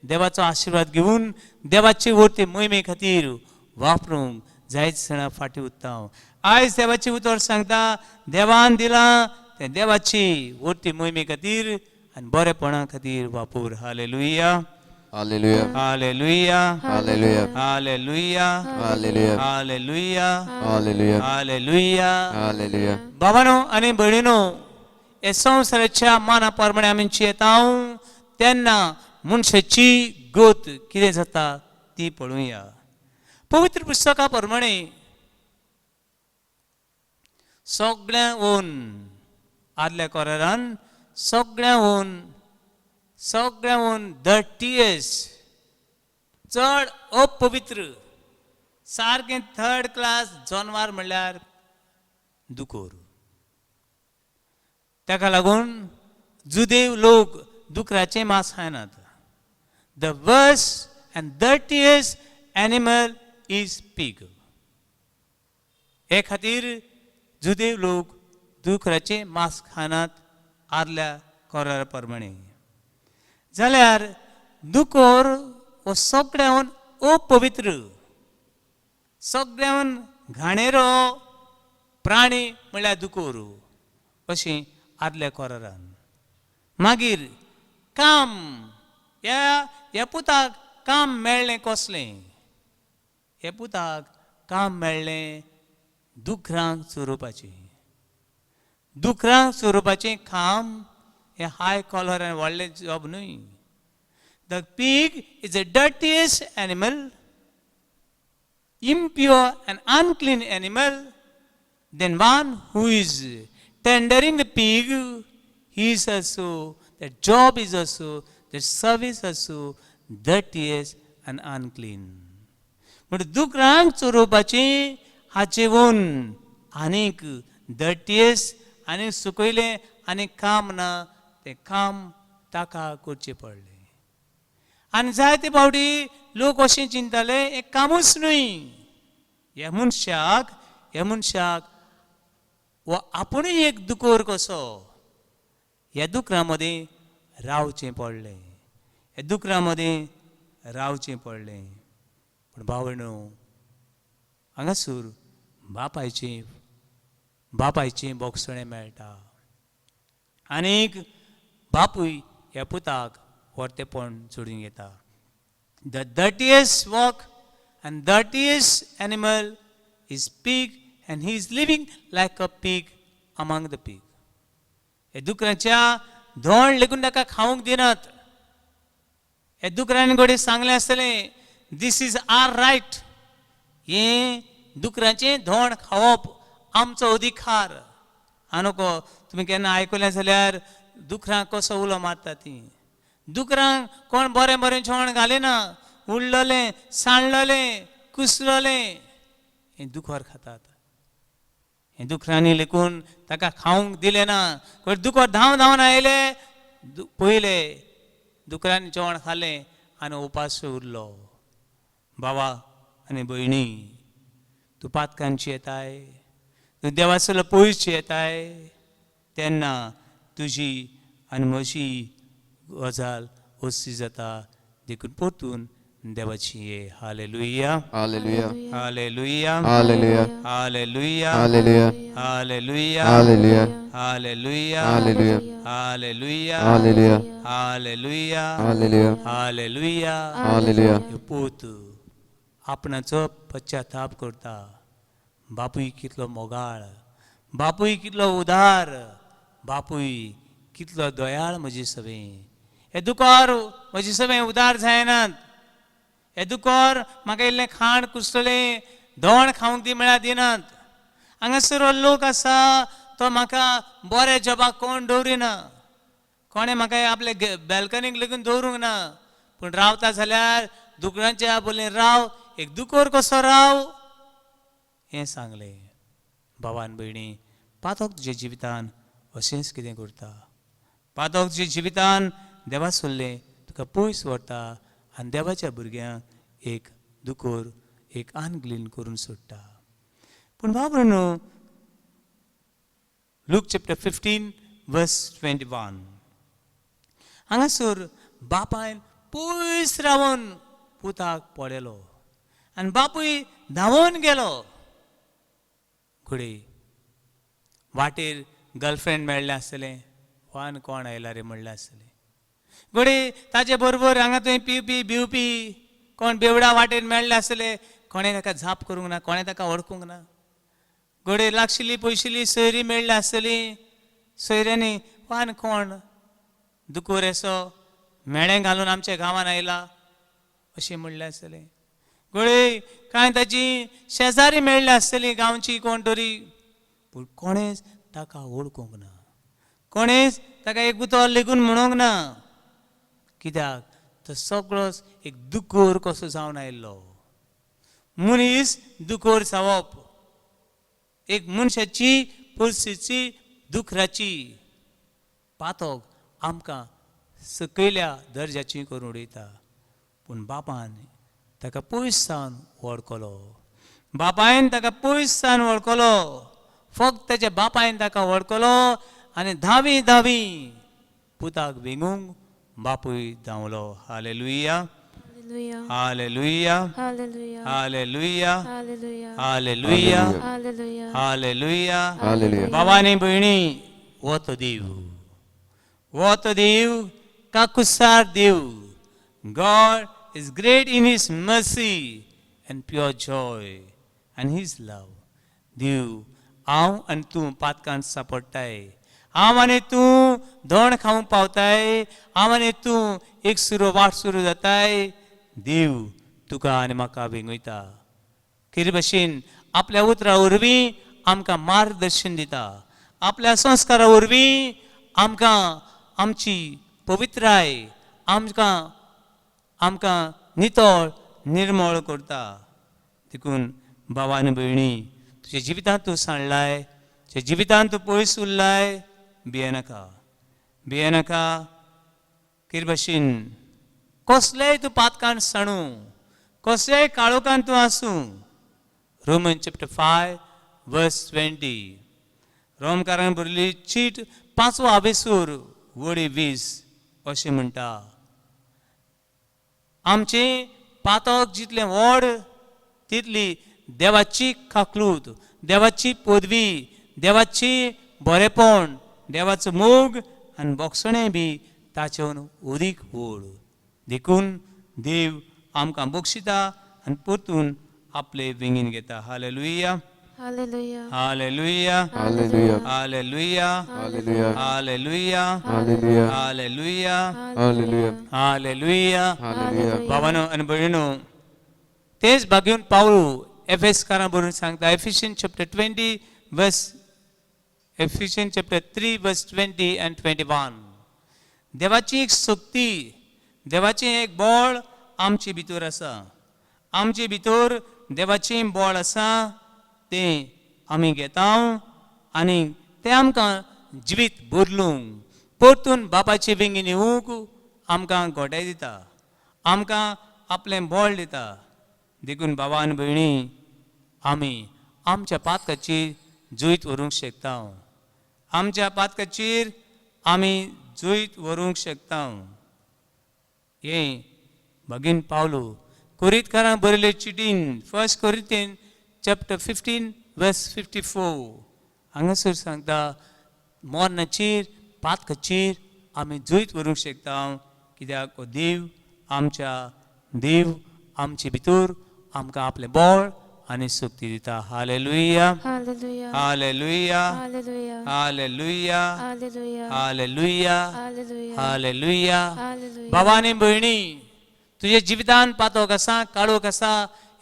S1: देवाचो आशिर्वाद घेवन देवाचे वरती मोहिमे खातीर वापरूंक जायत जाणां फाटीं उरता. आयज देवाचें उतर सांगता, देवान दिलां तें देवाची वरती मोहिमे खातीर आनी बरेपणा खातीर वापर. Hallelujah.
S3: Hallelujah.
S1: Hallelujah.
S3: Hallelujah.
S1: Hallelujah.
S3: Hallelujah.
S1: Hallelujah.
S3: Hallelujah.
S1: Hallelujah.
S3: Hallelujah.
S1: बाबानो आनी भयणीनो, हे संवसाराच्या माना प्रमाणे आमी जियेता तेन्ना मनशाची गत कितें जाता ती पळोवया. पवित्र पुस्तका प्रमाणे सगळ्यांहून आदल्या कोरारान सगळ्यांहून सगळ्यांहून डर्टियस्ट, चड अपवित्र, सारकें थर्ड क्लास जनवार म्हणल्यार दुकोर. ताका लागून जुदेव लोक दुकराचें मांस खायनात. The worst and dirtiest animal is pig. हे खातीर जुदेव लोक दुकराचें मांस खानात आदल्या कोरारा प्रमाणे. जाल्यार दुकोर हो सगळ्याहून अपवित्र, सगळ्याहून घाणेरो प्राणी म्हणल्यार दुकोर अशें आदल्या कोरारान. मागीर काम, ह्या ह्या पुताक काम मेळ्ळें कसलें? ह्या पुताक काम मेळ्ळें दुकरांक चरोवपाचें. दुकरांक चरोवपाचें काम हें हाय कॉलर आनी व्हडलें जॉब न्हय. The pig is a dirtiest animal, impure and unclean animal. Then one who is tendering the pig, he is also, the job is also, the service also dirtiest and unclean. म्हणजे दुकरांक चरोवपाचें हाचेवून आनीक डर्टियस्ट आनी सुकयलें आनी काम ना, तें काम ताका करचें पडलें. आनी जायते फावटी लोक अशें चिंतताले, हें कामूच न्हय ह्या मनशाक, ह्या मनशाक हो आपुणूय एक दुकोर कसो ह्या दुकरां मदीं रावचें पडलें, ह्या दुकरां मदीं रावचें पडलें. पूण भावणो, हांगासर बापायचें बापायचें बोगसणें मेळटा आनीक बापूय ह्या पुताक व्हरतेपण जोडून घेता. The dirtiest work and dirtiest animal is pig, and he is living like a pig among the pig. हे दुकरांच्या धोण लेगून ताका खावंक दिनात. हे दुकरांनी घडये सांगलें आसतलें, "This is our right. हें दुकरांचें धोण खावप आमचो अधिकार." आनको तुमी केन्ना आयकलें जाल्यार दुकरां कसो उलो मारता ती. दुकरांक कोण बरें बरें जेवण घालिना, उडलोलें, सांडलोलें, कुसलोलें हें दुकर खातात. हें दुकरांनी लेगून ताका खावंक दिलें ना. दुकर धांव धांवन आयले, पयले दुकरांनी जेवण खालें आनी उपास उरलो. बाबा आनी भयणी, तूं पातकांची येताय, तूं देवासलो पयस येताय, तेन्ना तुजी आनी म्हजी गजाल अशी जाता. देखून परतून देवाची ये. Hallelujah.
S3: Hallelujah.
S1: Hallelujah.
S3: Hallelujah.
S1: Hallelujah.
S3: Hallelujah.
S1: Hallelujah.
S3: Hallelujah.
S1: Hallelujah.
S3: Hallelujah.
S1: Hallelujah.
S3: Hallelujah.
S1: Hallelujah.
S3: Hallelujah.
S1: Hallelujah.
S3: Hallelujah.
S1: ह्यो पूत आपणाचो पश्चाताप करता. बापूय कितलो मोगाळ, बापूय कितलो उदार, बापूय कितलो दयाळ म्हजे सवें. हे दुकोर म्हजे सवें उदार जायनात. हे दुकोर म्हाका इल्लें खाण कुसलें दोण खावंक दी म्हळ्यार दिनात. हांगासर लोक आसा तो म्हाका बऱ्या जॉबाक कोण दवरिना, कोणें म्हाका आपले बॅल्कनीक लेगून दवरूंक ना, पूण रावता जाल्यार दुकरांच्या बोलें राव, एक दुकोर कसो राव हें सांगलें. भावान भयणी, पातक तुज्या जिवितान अशेंच कितें करता. पातक तुज्या जिवितान देवा सोडलें तुका पयस व्हरता आनी देवाच्या भुरग्यांक एक दुकोर, एक अनक्लीन करून सोडटा. पूण बाबा न्हू, Luke chapter 15 verse 21, हांगासर बापायन पयस रावन पुताक पळयलो आनी बापूय धांवून गेलो. घडये वाटेर गर्लफ्रेंड मेळ्ळें आसतलें, वान कोण आयला रे म्हणलें आसतलें. घडये ताजे बरोबर हांगा थंय पिवपी बिवपी कोण बेवडा वाटेर मेळ्ळे आसतले, कोणें ताका झाप करूंक ना, कोणें ताका वळखूंक ना. घडये लागशिल्ली पयशिल्ली सोयरी मेळ्ळी आसतली, सोयऱ्यांनी वान कोण दुकोर असो मेळें घालून आमच्या गांवान आयला अशें म्हणलें आसतलें. घडये कांय ताची शेजारी मेळ्ळी आसतली गांवची कोण तरी, पूण कोणेच ताका वळखूंक ना, कोणेच ताका एक उतर लेगून म्हणूंक ना. कित्याक तो सगळोच एक दुकोर कसो जावन आयिल्लो. मनीस दुकोर जावप एक मनशाची परिस्थिती दुखराची पातक आमकां सकयल्या दर्जाची करून उडयता. पूण बापान ताका पयस सावन वळखलो, बापायन ताका पयस सावन वळखलो. फक्त ताच्या बापायन ताका वळखलो आनी धावी धावी पुताक वेंगूंक बापूय धांवलो. Hallelujah,
S2: hallelujah,
S1: hallelujah,
S2: hallelujah,
S1: hallelujah,
S2: hallelujah,
S1: hallelujah,
S2: hallelujah,
S1: hallelujah.
S3: Hallelujah.
S1: बाबांनी भयणी, हो तो देव, हो तो देव काकुसार देव. God is great in his mercy and pure joy and his love. देव हांव आनी तूं पातकान सापडटाय, हांव आनी तूं दोण खावंक पावताय, हांव आनी तूं एक सुरो वाट सुरू जाताय. देव तुका आनी म्हाका वेंगयता. कितें भशेन आपल्या उतरा वरवीं आमकां मार्गदर्शन दिता, आपल्या संस्कारा वरवीं आमकां आमची पवित्राय, आमकां आमकां नितळ निर्मळ करता. देखून बाबा आनी भयणी, तुज्या जिवितांत तूं सांडलाय, तुज्या जिवितांत तूं पयस उरलाय, भियेनाका, भियेनाका. कितें भशेन कसलेय तूं पातकान सांडू, कसलेय काळोखान तूं आसूं. रोमन चॅप्टर 5 वर्स 20, रोमकारान बरयल्ली चीट 5वो आवेसूर वळी 20 अशें म्हणटा, आमचें पातक जितलें व्हड तितली देवाची काकलूत, देवाची पदवी, देवाची बरेपण, देवाचो मोग आनी बोगसणें बी ताचेवन अदीक व्हड. देखून देव आमकां बक्षिता आनी परतून आपले वेंगेन घेता. Hallelujah,
S2: hallelujah,
S1: hallelujah,
S3: hallelujah,
S1: hallelujah,
S3: hallelujah,
S1: hallelujah,
S3: hallelujah,
S1: hallelujah,
S3: hallelujah,
S1: hallelujah.
S3: Hallelujah.
S1: बाबानो आनी भयणीनो, तेच भागेवन पावलू एफेसकारां बरोवन सांगता, Ephesian chapter 20 verse, Ephesian chapter 3 verse 20 and 21. देवाची एक शक्ती, देवाचें एक बळ आमचे भितर आसा. आमचे भितर देवाचें बळ आसा, तें आमी घेता आनी तें आमकां जिवीत बदलूंक, परतून बापाचे वेंगेन येवंक आमकां गोटाय दिता, आमकां आपलें बळ दिता. देखून बाबा आनी भयणी, आमी आमच्या पातकाचेर जैत व्हरूंक शकता, आमच्या पातकाचेर आमी जैत व्हरूंक शकता. हें भगीन पावलो कोरितकारां बरयले चिटीन, 1 कोरिंथियन चॅप्टर 15 वर्स 54, हांगासर सांगता, मरणाचेर पातकाचेर आमी जैत व्हरूंक शकता. कित्याक हो देव आमच्या देव आमचे भितर आमकां आपलें बळ आनी शक्ती दिता. Hallelujah,
S2: hallelujah,
S1: hallelujah,
S2: hallelujah,
S1: hallelujah,
S2: hallelujah,
S1: hallelujah,
S2: hallelujah,
S1: hallelujah.
S2: Hallelujah.
S1: बाबा आनी भयणी, तुज्या जिवितान पातोक आसा, काळोख आसा,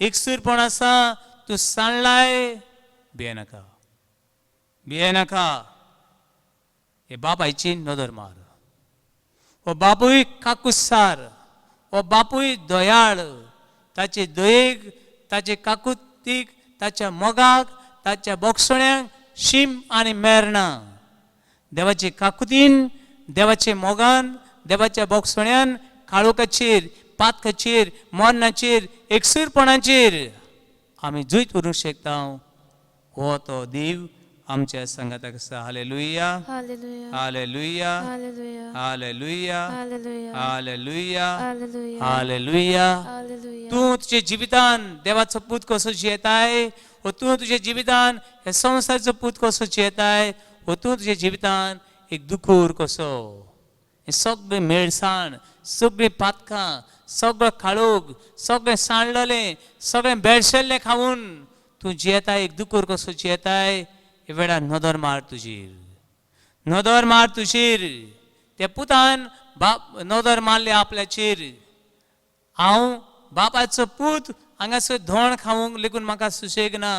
S1: एकसूरपण आसा, तूं सांडलाय, भियेनाका, भियेनाका. हे बापायची नदर मार. हो बापूय काकुसार, हो बापूय दयाळ. ताचे दयेक, ताचे काकुतीक, ताच्या मोगाक, ताच्या बोगसण्याक शीम आनी मेर ना. देवाचे काकुतीन, देवाचे मोगान, देवाच्या बोगसण्यान काळोखाचेर, पातकाचेर, मरणाचेर, एकसूरपणाचेर आमी जैत व्हरूंक शकता. हो तो देव आमच्या सांगाताक आसा. Hallelujah,
S2: hallelujah,
S1: hallelujah,
S2: hallelujah,
S1: hallelujah,
S2: hallelujah,
S1: hallelujah,
S2: hallelujah,
S1: hallelujah.
S2: Hallelujah.
S1: तूं तुज्या जिवितान देवाचो पूत कसो जियेताय, वो तूं तुज्या जिवितान ह्या संवसाराचो पूत कसो जियेताय, वो तूं तुज्या जिवितान एक दुखूर कसो, हें सगळें मेळसाण, सगळीं पातकां, सगळो काळोख, सगळें सांडलेलें, सगळें बेळशेल्लें खावन तूं जियेताय, एक दुखूर कसो जियेताय. हे वेळार नदर मार तुजेर, नदर मार तुजेर. त्या पुतान बाप नदर मारली आपल्याचेर. हांव बापाचो पूत हांगासर धोण खावंक लेगून म्हाका सुशेग ना.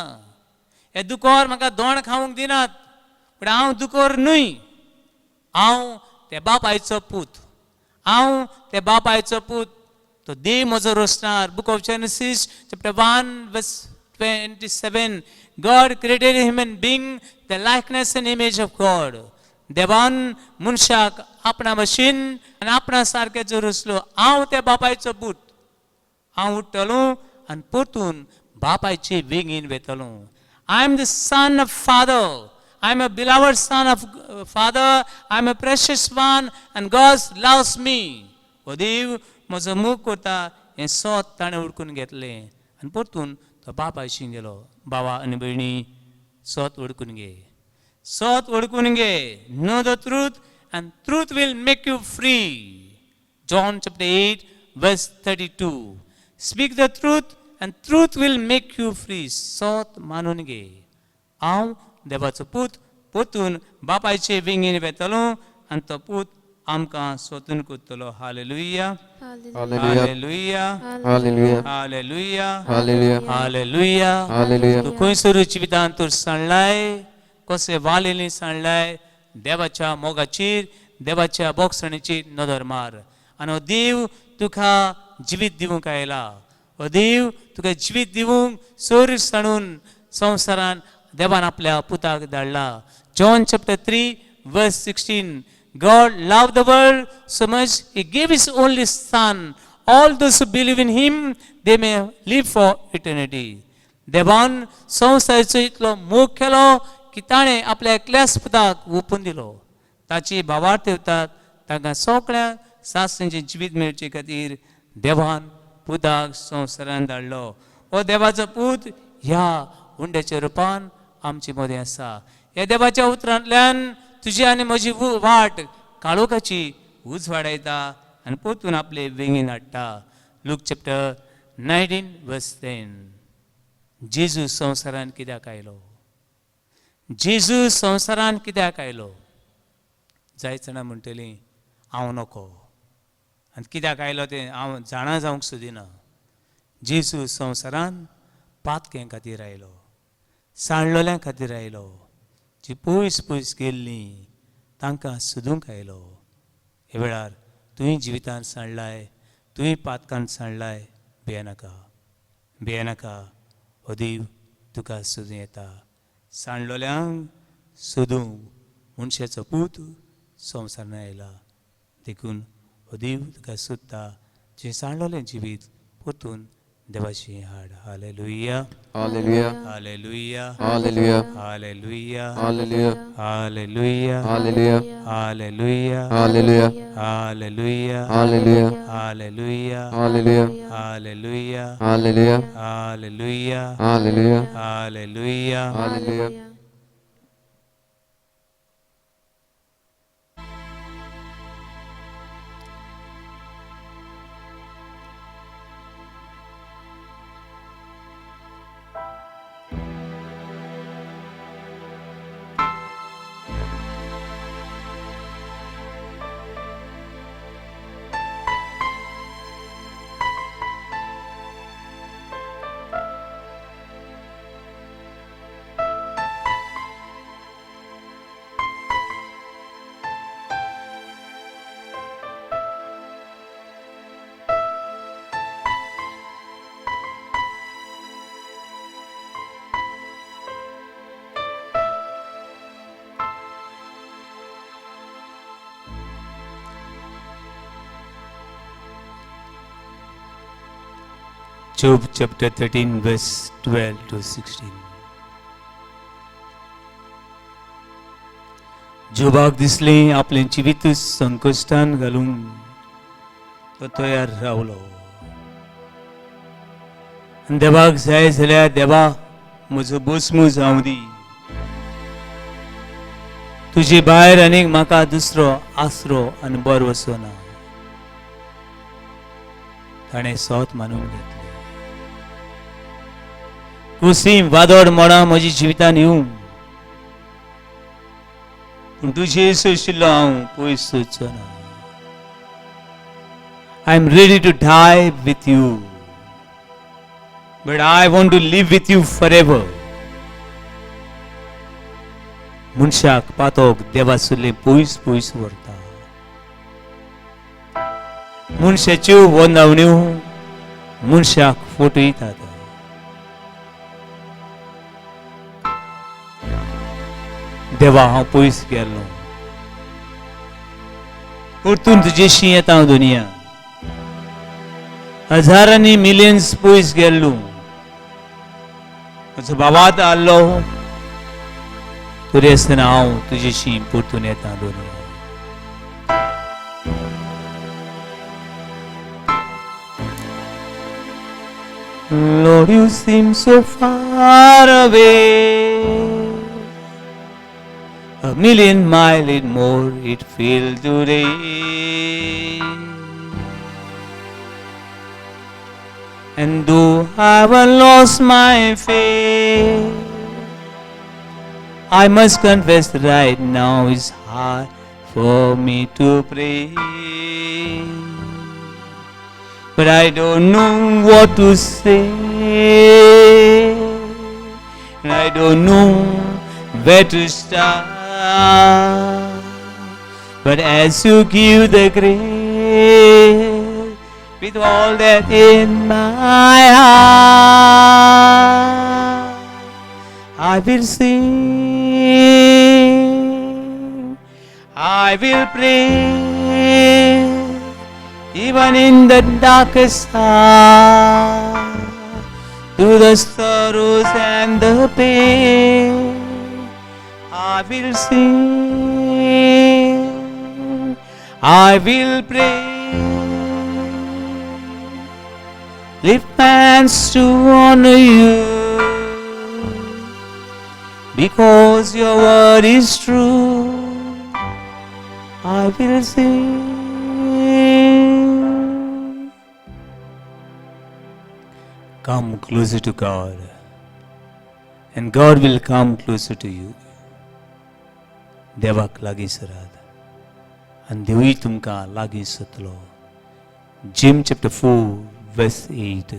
S1: हे दुकोर म्हाका धोण खावंक दिनात, पूण हांव दुकोर न्हय, हांव त्या बापायचो पूत, हांव त्या बापायचो पूत. तो देव म्हजो रोसणार. Book of Genesis chapter 1 verse 27, God created human being the likeness and image of God. देवान मनशाक आपणा भशेन आनी आपणा सारकें रचलो. हांव त्या बापायचो पूत, हांव उठ्ठलो आनी परतून बापायचे वेगीन वेतलो. I am the son of father, I am a beloved son of father, I am a precious one and God loves me. हो देव म्हजो मोग करता हें सोत ताणें उडकून घेतलें आनी परतून तो बापायशी गेलो. बाबा आनी भयणी, सोत उडकून घे, सोत उडकून घे. Know the truth and truth will make you free. John chapter 8 verse 32. Speak the truth and truth will make you free. सोत मानून घे, हांव देवाचो पूत, पोतून बापायचे विंगेन वेतलो आनी तो पूत आमकां सोतून करतलो. Hallelujah,
S3: hallelujah.
S1: Hallelujah,
S3: hallelujah.
S1: Hallelujah,
S3: hallelujah.
S1: Hallelujah.
S3: Hallelujah.
S1: तूं खंयसर जिवितान तूं सांडलाय, कशें वालेली सांडलाय, देवाच्या मोगाचेर, देवाच्या बोगसणीचेर नदर मार आनी हो देव तुका जिवीत दिवंक आयला. हो देव तुका जिवीत दिवंक सोर सांडून संवसारान देवान आपल्या पुताक धाडला. John chapter 3 verse 16, God loved the world so much he gave his only son, all those who believe in him they may live for eternity. देवान संवसाराचो इतलो मोग केलो की ताणें आपल्या एकल्याच पुताक ओंपून दिलो. ताची भावार्थ येतात तांकां सगळ्यांक सासणेचें जिवीत मेळचे खातीर देवान पुताक संवसारान धाडलो. हो देवाचो पूत ह्या हुंड्याच्या रुपान आमचे मदें आसा. ह्या देवाच्या उतरांतल्यान तुजी आनी म्हजी वाट काळोखाची उजवाडायता आनी परतून आपले वेंगेन हाडटा. Luke chapter 19 verse 10. जेजू संवसारान कित्याक आयलो? जेजू संवसारान कित्याक आयलो? जायत जाणां म्हणटलीं हांव नको, आनी कित्याक आयलो तें हांव जाणा जावंक सोदिना. जेजू संवसारान पातक्यां खातीर आयलो, सांडलोल्यां खातीर आयलो, जी पयस पयस गेल्लीं तांकां सोदूंक आयलो. हे वेळार तुवें जिवितान सांडलाय, तुवें पातकान सांडलाय, भियेनाका, भियेनाका. हो देव तुका सोदूं येता. सांडलोल्यांक सोदूंक मनशाचो पूत संवसारान आयला. देखून हो देव तुका सोदता. जें सांडलोलें जिवीत परतून देवाशी हाड. Hallelujah,
S3: hallelujah.
S1: Hallelujah,
S3: hallelujah.
S1: Hallelujah,
S3: hallelujah.
S1: Hallelujah,
S3: hallelujah.
S1: Hallelujah,
S3: hallelujah.
S1: Hallelujah,
S3: hallelujah.
S1: Hallelujah,
S3: hallelujah.
S1: Hallelujah,
S3: hallelujah.
S1: Hallelujah,
S3: hallelujah.
S1: Hallelujah.
S3: Hallelujah.
S1: Job chapter 13 verse 12 to 16. जोबाक दिसलें आपलें जिवीत संकश्टान घालून तो तयार रावलो. आनी देवाक जाय जाल्यार देवा म्हजो बोसमू जावं दी, तुजे भायर आनीक म्हाका दुसरो आसरो आनी बरो वचना. ताणें सोत मानून घेतलें. कुसीं वादळ मोडां म्हज्या जिवितान येवं, पूण तुजे सोशिल्लो हांव पयस सोदचो ना. I am ready to die with you. But I want to live with you forever. मनशाक पातोक देवासुले पयस पयस व्हरता. मनशाच्यो वंदावण्यो मनशाक फटयतात. देवा हांव पयस गेल्लो, परतून तुजेशी येता हांव दुनिया. हजारांनी मिलियन्स पयस गेल्लो, म्हजो बाबात आहलो, तरी आसतना हांव तुजेशी परतून येता दुनिया. Lord, you seem so far away. A million mile and more it feels today. And though I have lost my faith, I must confess right now it's hard for me to pray. But I don't know what to say, and I don't know where to start. But as you give the grace, with all that in my heart, I will sing, I will pray, even in the darkest hour, through the sorrows and the pain, I will sing, I will pray. Lift hands to honor you, because your word is true. I will sing. Come closer to God, and God will come closer to you. देवाक लागीं सरात आनी देवूय तुमकां लागीं सरतलो. James chapter 4 verse 8.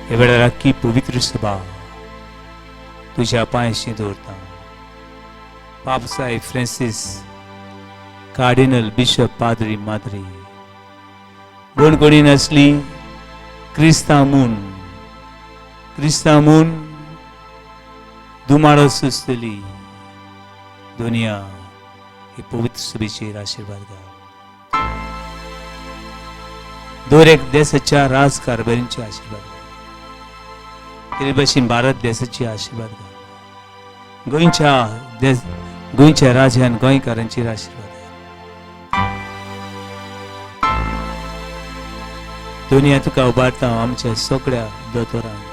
S1: ह्या वेळार आख्खी पवित्र सभा तुज्या पांयशी दवरता. पाप साहेब फ्रांसीस, कार्डिनल, बिशप, पाद्री, माद्री, कोण कोणी नासली क्रिस्तांव म्हूण, क्रिस्तांव म्हूण दुमाळो सोंसतली दुनिया, हे पवित्र सभेचेर आशिर्वाद घाल. दर एक देशाच्या राजकारभारींचे आशिर्वाद घाल. ते भशेन भारत देशाचे आशिर्वाद घाल. गोंयच्या देश, गोंयच्या राजान गोंयकारांचेर आशिर्वाद घाल. दुनिया तुका उबारता आमच्या सगळ्या दोतोरांक,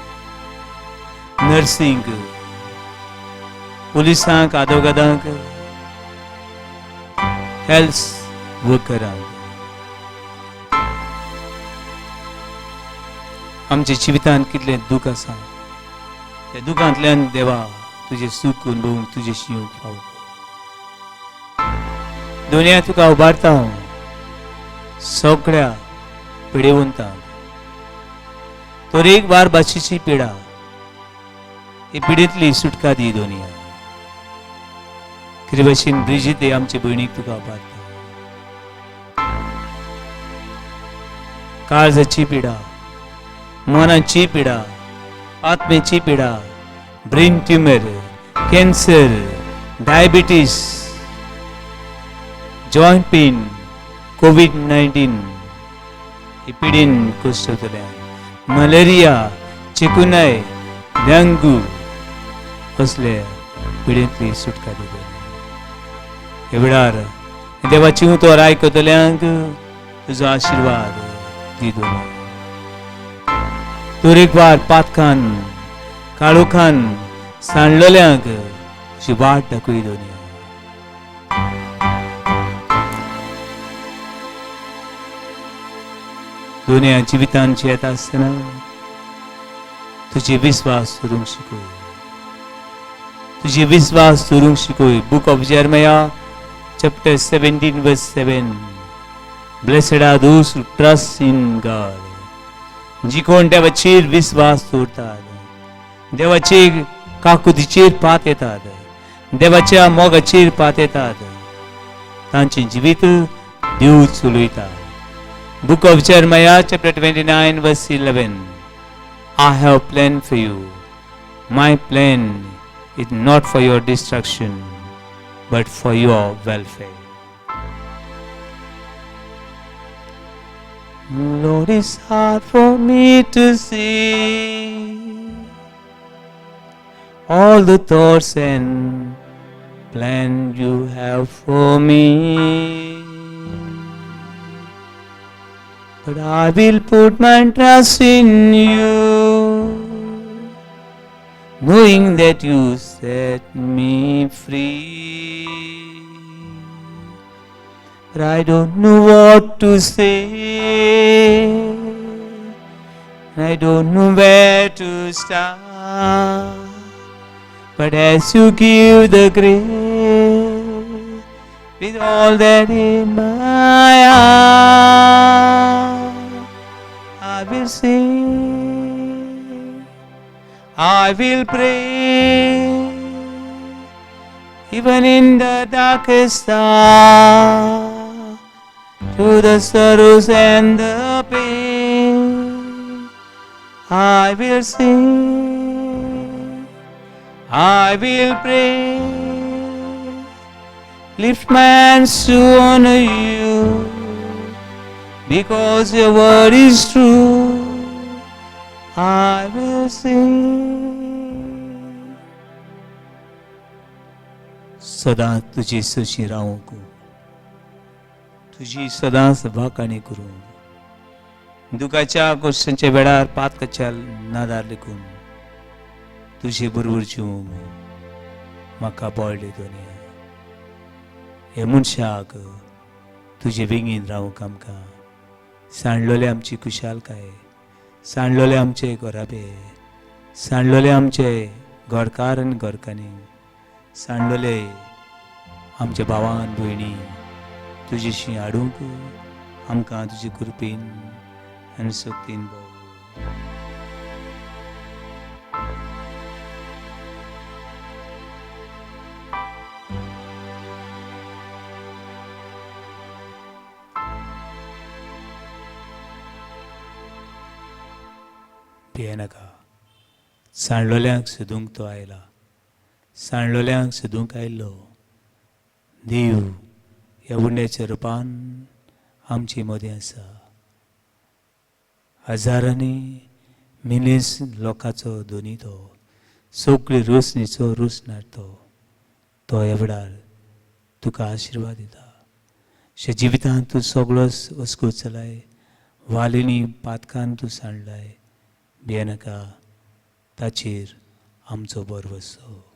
S1: नर्सींक, पुलिसांक, आदोगादांक, हेल्थ वर्करांक. आमच्या जिवितांत कितलें दूख आसा, त्या दुखांतल्यान देवा तुजें सूख अनुभवूंक, तुजें येवंक फावो. दुनिया तुका उबारता हांव सगळ्या पिडेवंतांक. तर एक बार भाशेची पिडा, ही पिडेंतली सुटका दी दुनिया. कितें भशेन ब्रिजीत हे आमचे भयणीक तुका उबारता. काळजाची पिडा, मनाची पिडा, आत्म्याची पिडा, brain tumour, cancer, diabetes, joint pain, COVID-19 ही पिडीन कश्टतल्या, मलेरिया, चिकुनाय, डेंगू कसले पिडेंतली सुटका दिली. हे वेळार देवाची उतर आयकतल्यांक तुजो आशिर्वाद दी. तरेकवार पातकान काळोखान सांडलेल्यांक तुजी वाट दाखय दोनी. दुनिया जिवितांत येता आसतना तुजे विस्वास दवरूंक शिकय, तुजे विस्वास दवरूंक शिकय. Book of Jeremiah chapter 17 verse 7. Blessed are those who trust in God. जी कोण देवाचेर विस्वास दवरतात, देवाचे काकुतीचेर पात येतात, देवाच्या मोगाचेर पात येतात, तांचें जिवीत देव चलयता. Book of Jeremiah chapter 29 verse 11. I have plan for you. My plan is not for your destruction but for your welfare. Lord, it's hard for me to see all the thoughts and plan you have for me. But I will put my trust in you, knowing that you set me free. But I don't know what to say, I don't know where to start. But as you give the grace, with all that in my heart, I will sing, I will pray, even in the darkest hour, through the sorrows and the pain, I will sing, I will pray, lift my hands to honor you, because your word is true. I will sing. सदांच तुजी सशी रावंक, तुजी सदांच वाखाणी करूं, दुखाच्या गोश्टांच्या वेळार पातकाच्या नादार लेखून तुजे बरोबर जिवंक म्हाका बळ दी दोनया. हे मनशाक तुजे वेंगेन रावंक आमकां सांडलोले आमची खुशालकाय, सांडलोले आमचे घराबे, सांडलोले आमचे घरकार आनी घरकान्नी, सांडलोले आमच्या भावान भयणी तुजेशी हाडूंक आमकां तुजे कृपेन आनी शक्तीन बळ. भियेनाका, सांडलोल्यांक सोदूंक तो आयला, सांडलोल्यांक सोदूंक आयल्लो देव ह्या उंड्याच्या रुपान आमचे मदें आसा. हजारांनी मिलियन्स लोकांचो धनी तो, सगळी रोसणीचो रोसणार तो, तो ह्या वेळार तुका आशिर्वाद दिता. अशें जिवितांत तूं सगळो वस्को चलाय, वालीनी पातकान तूं सांडलाय, भियेनाका, ताचेर आमचो बरो वसो.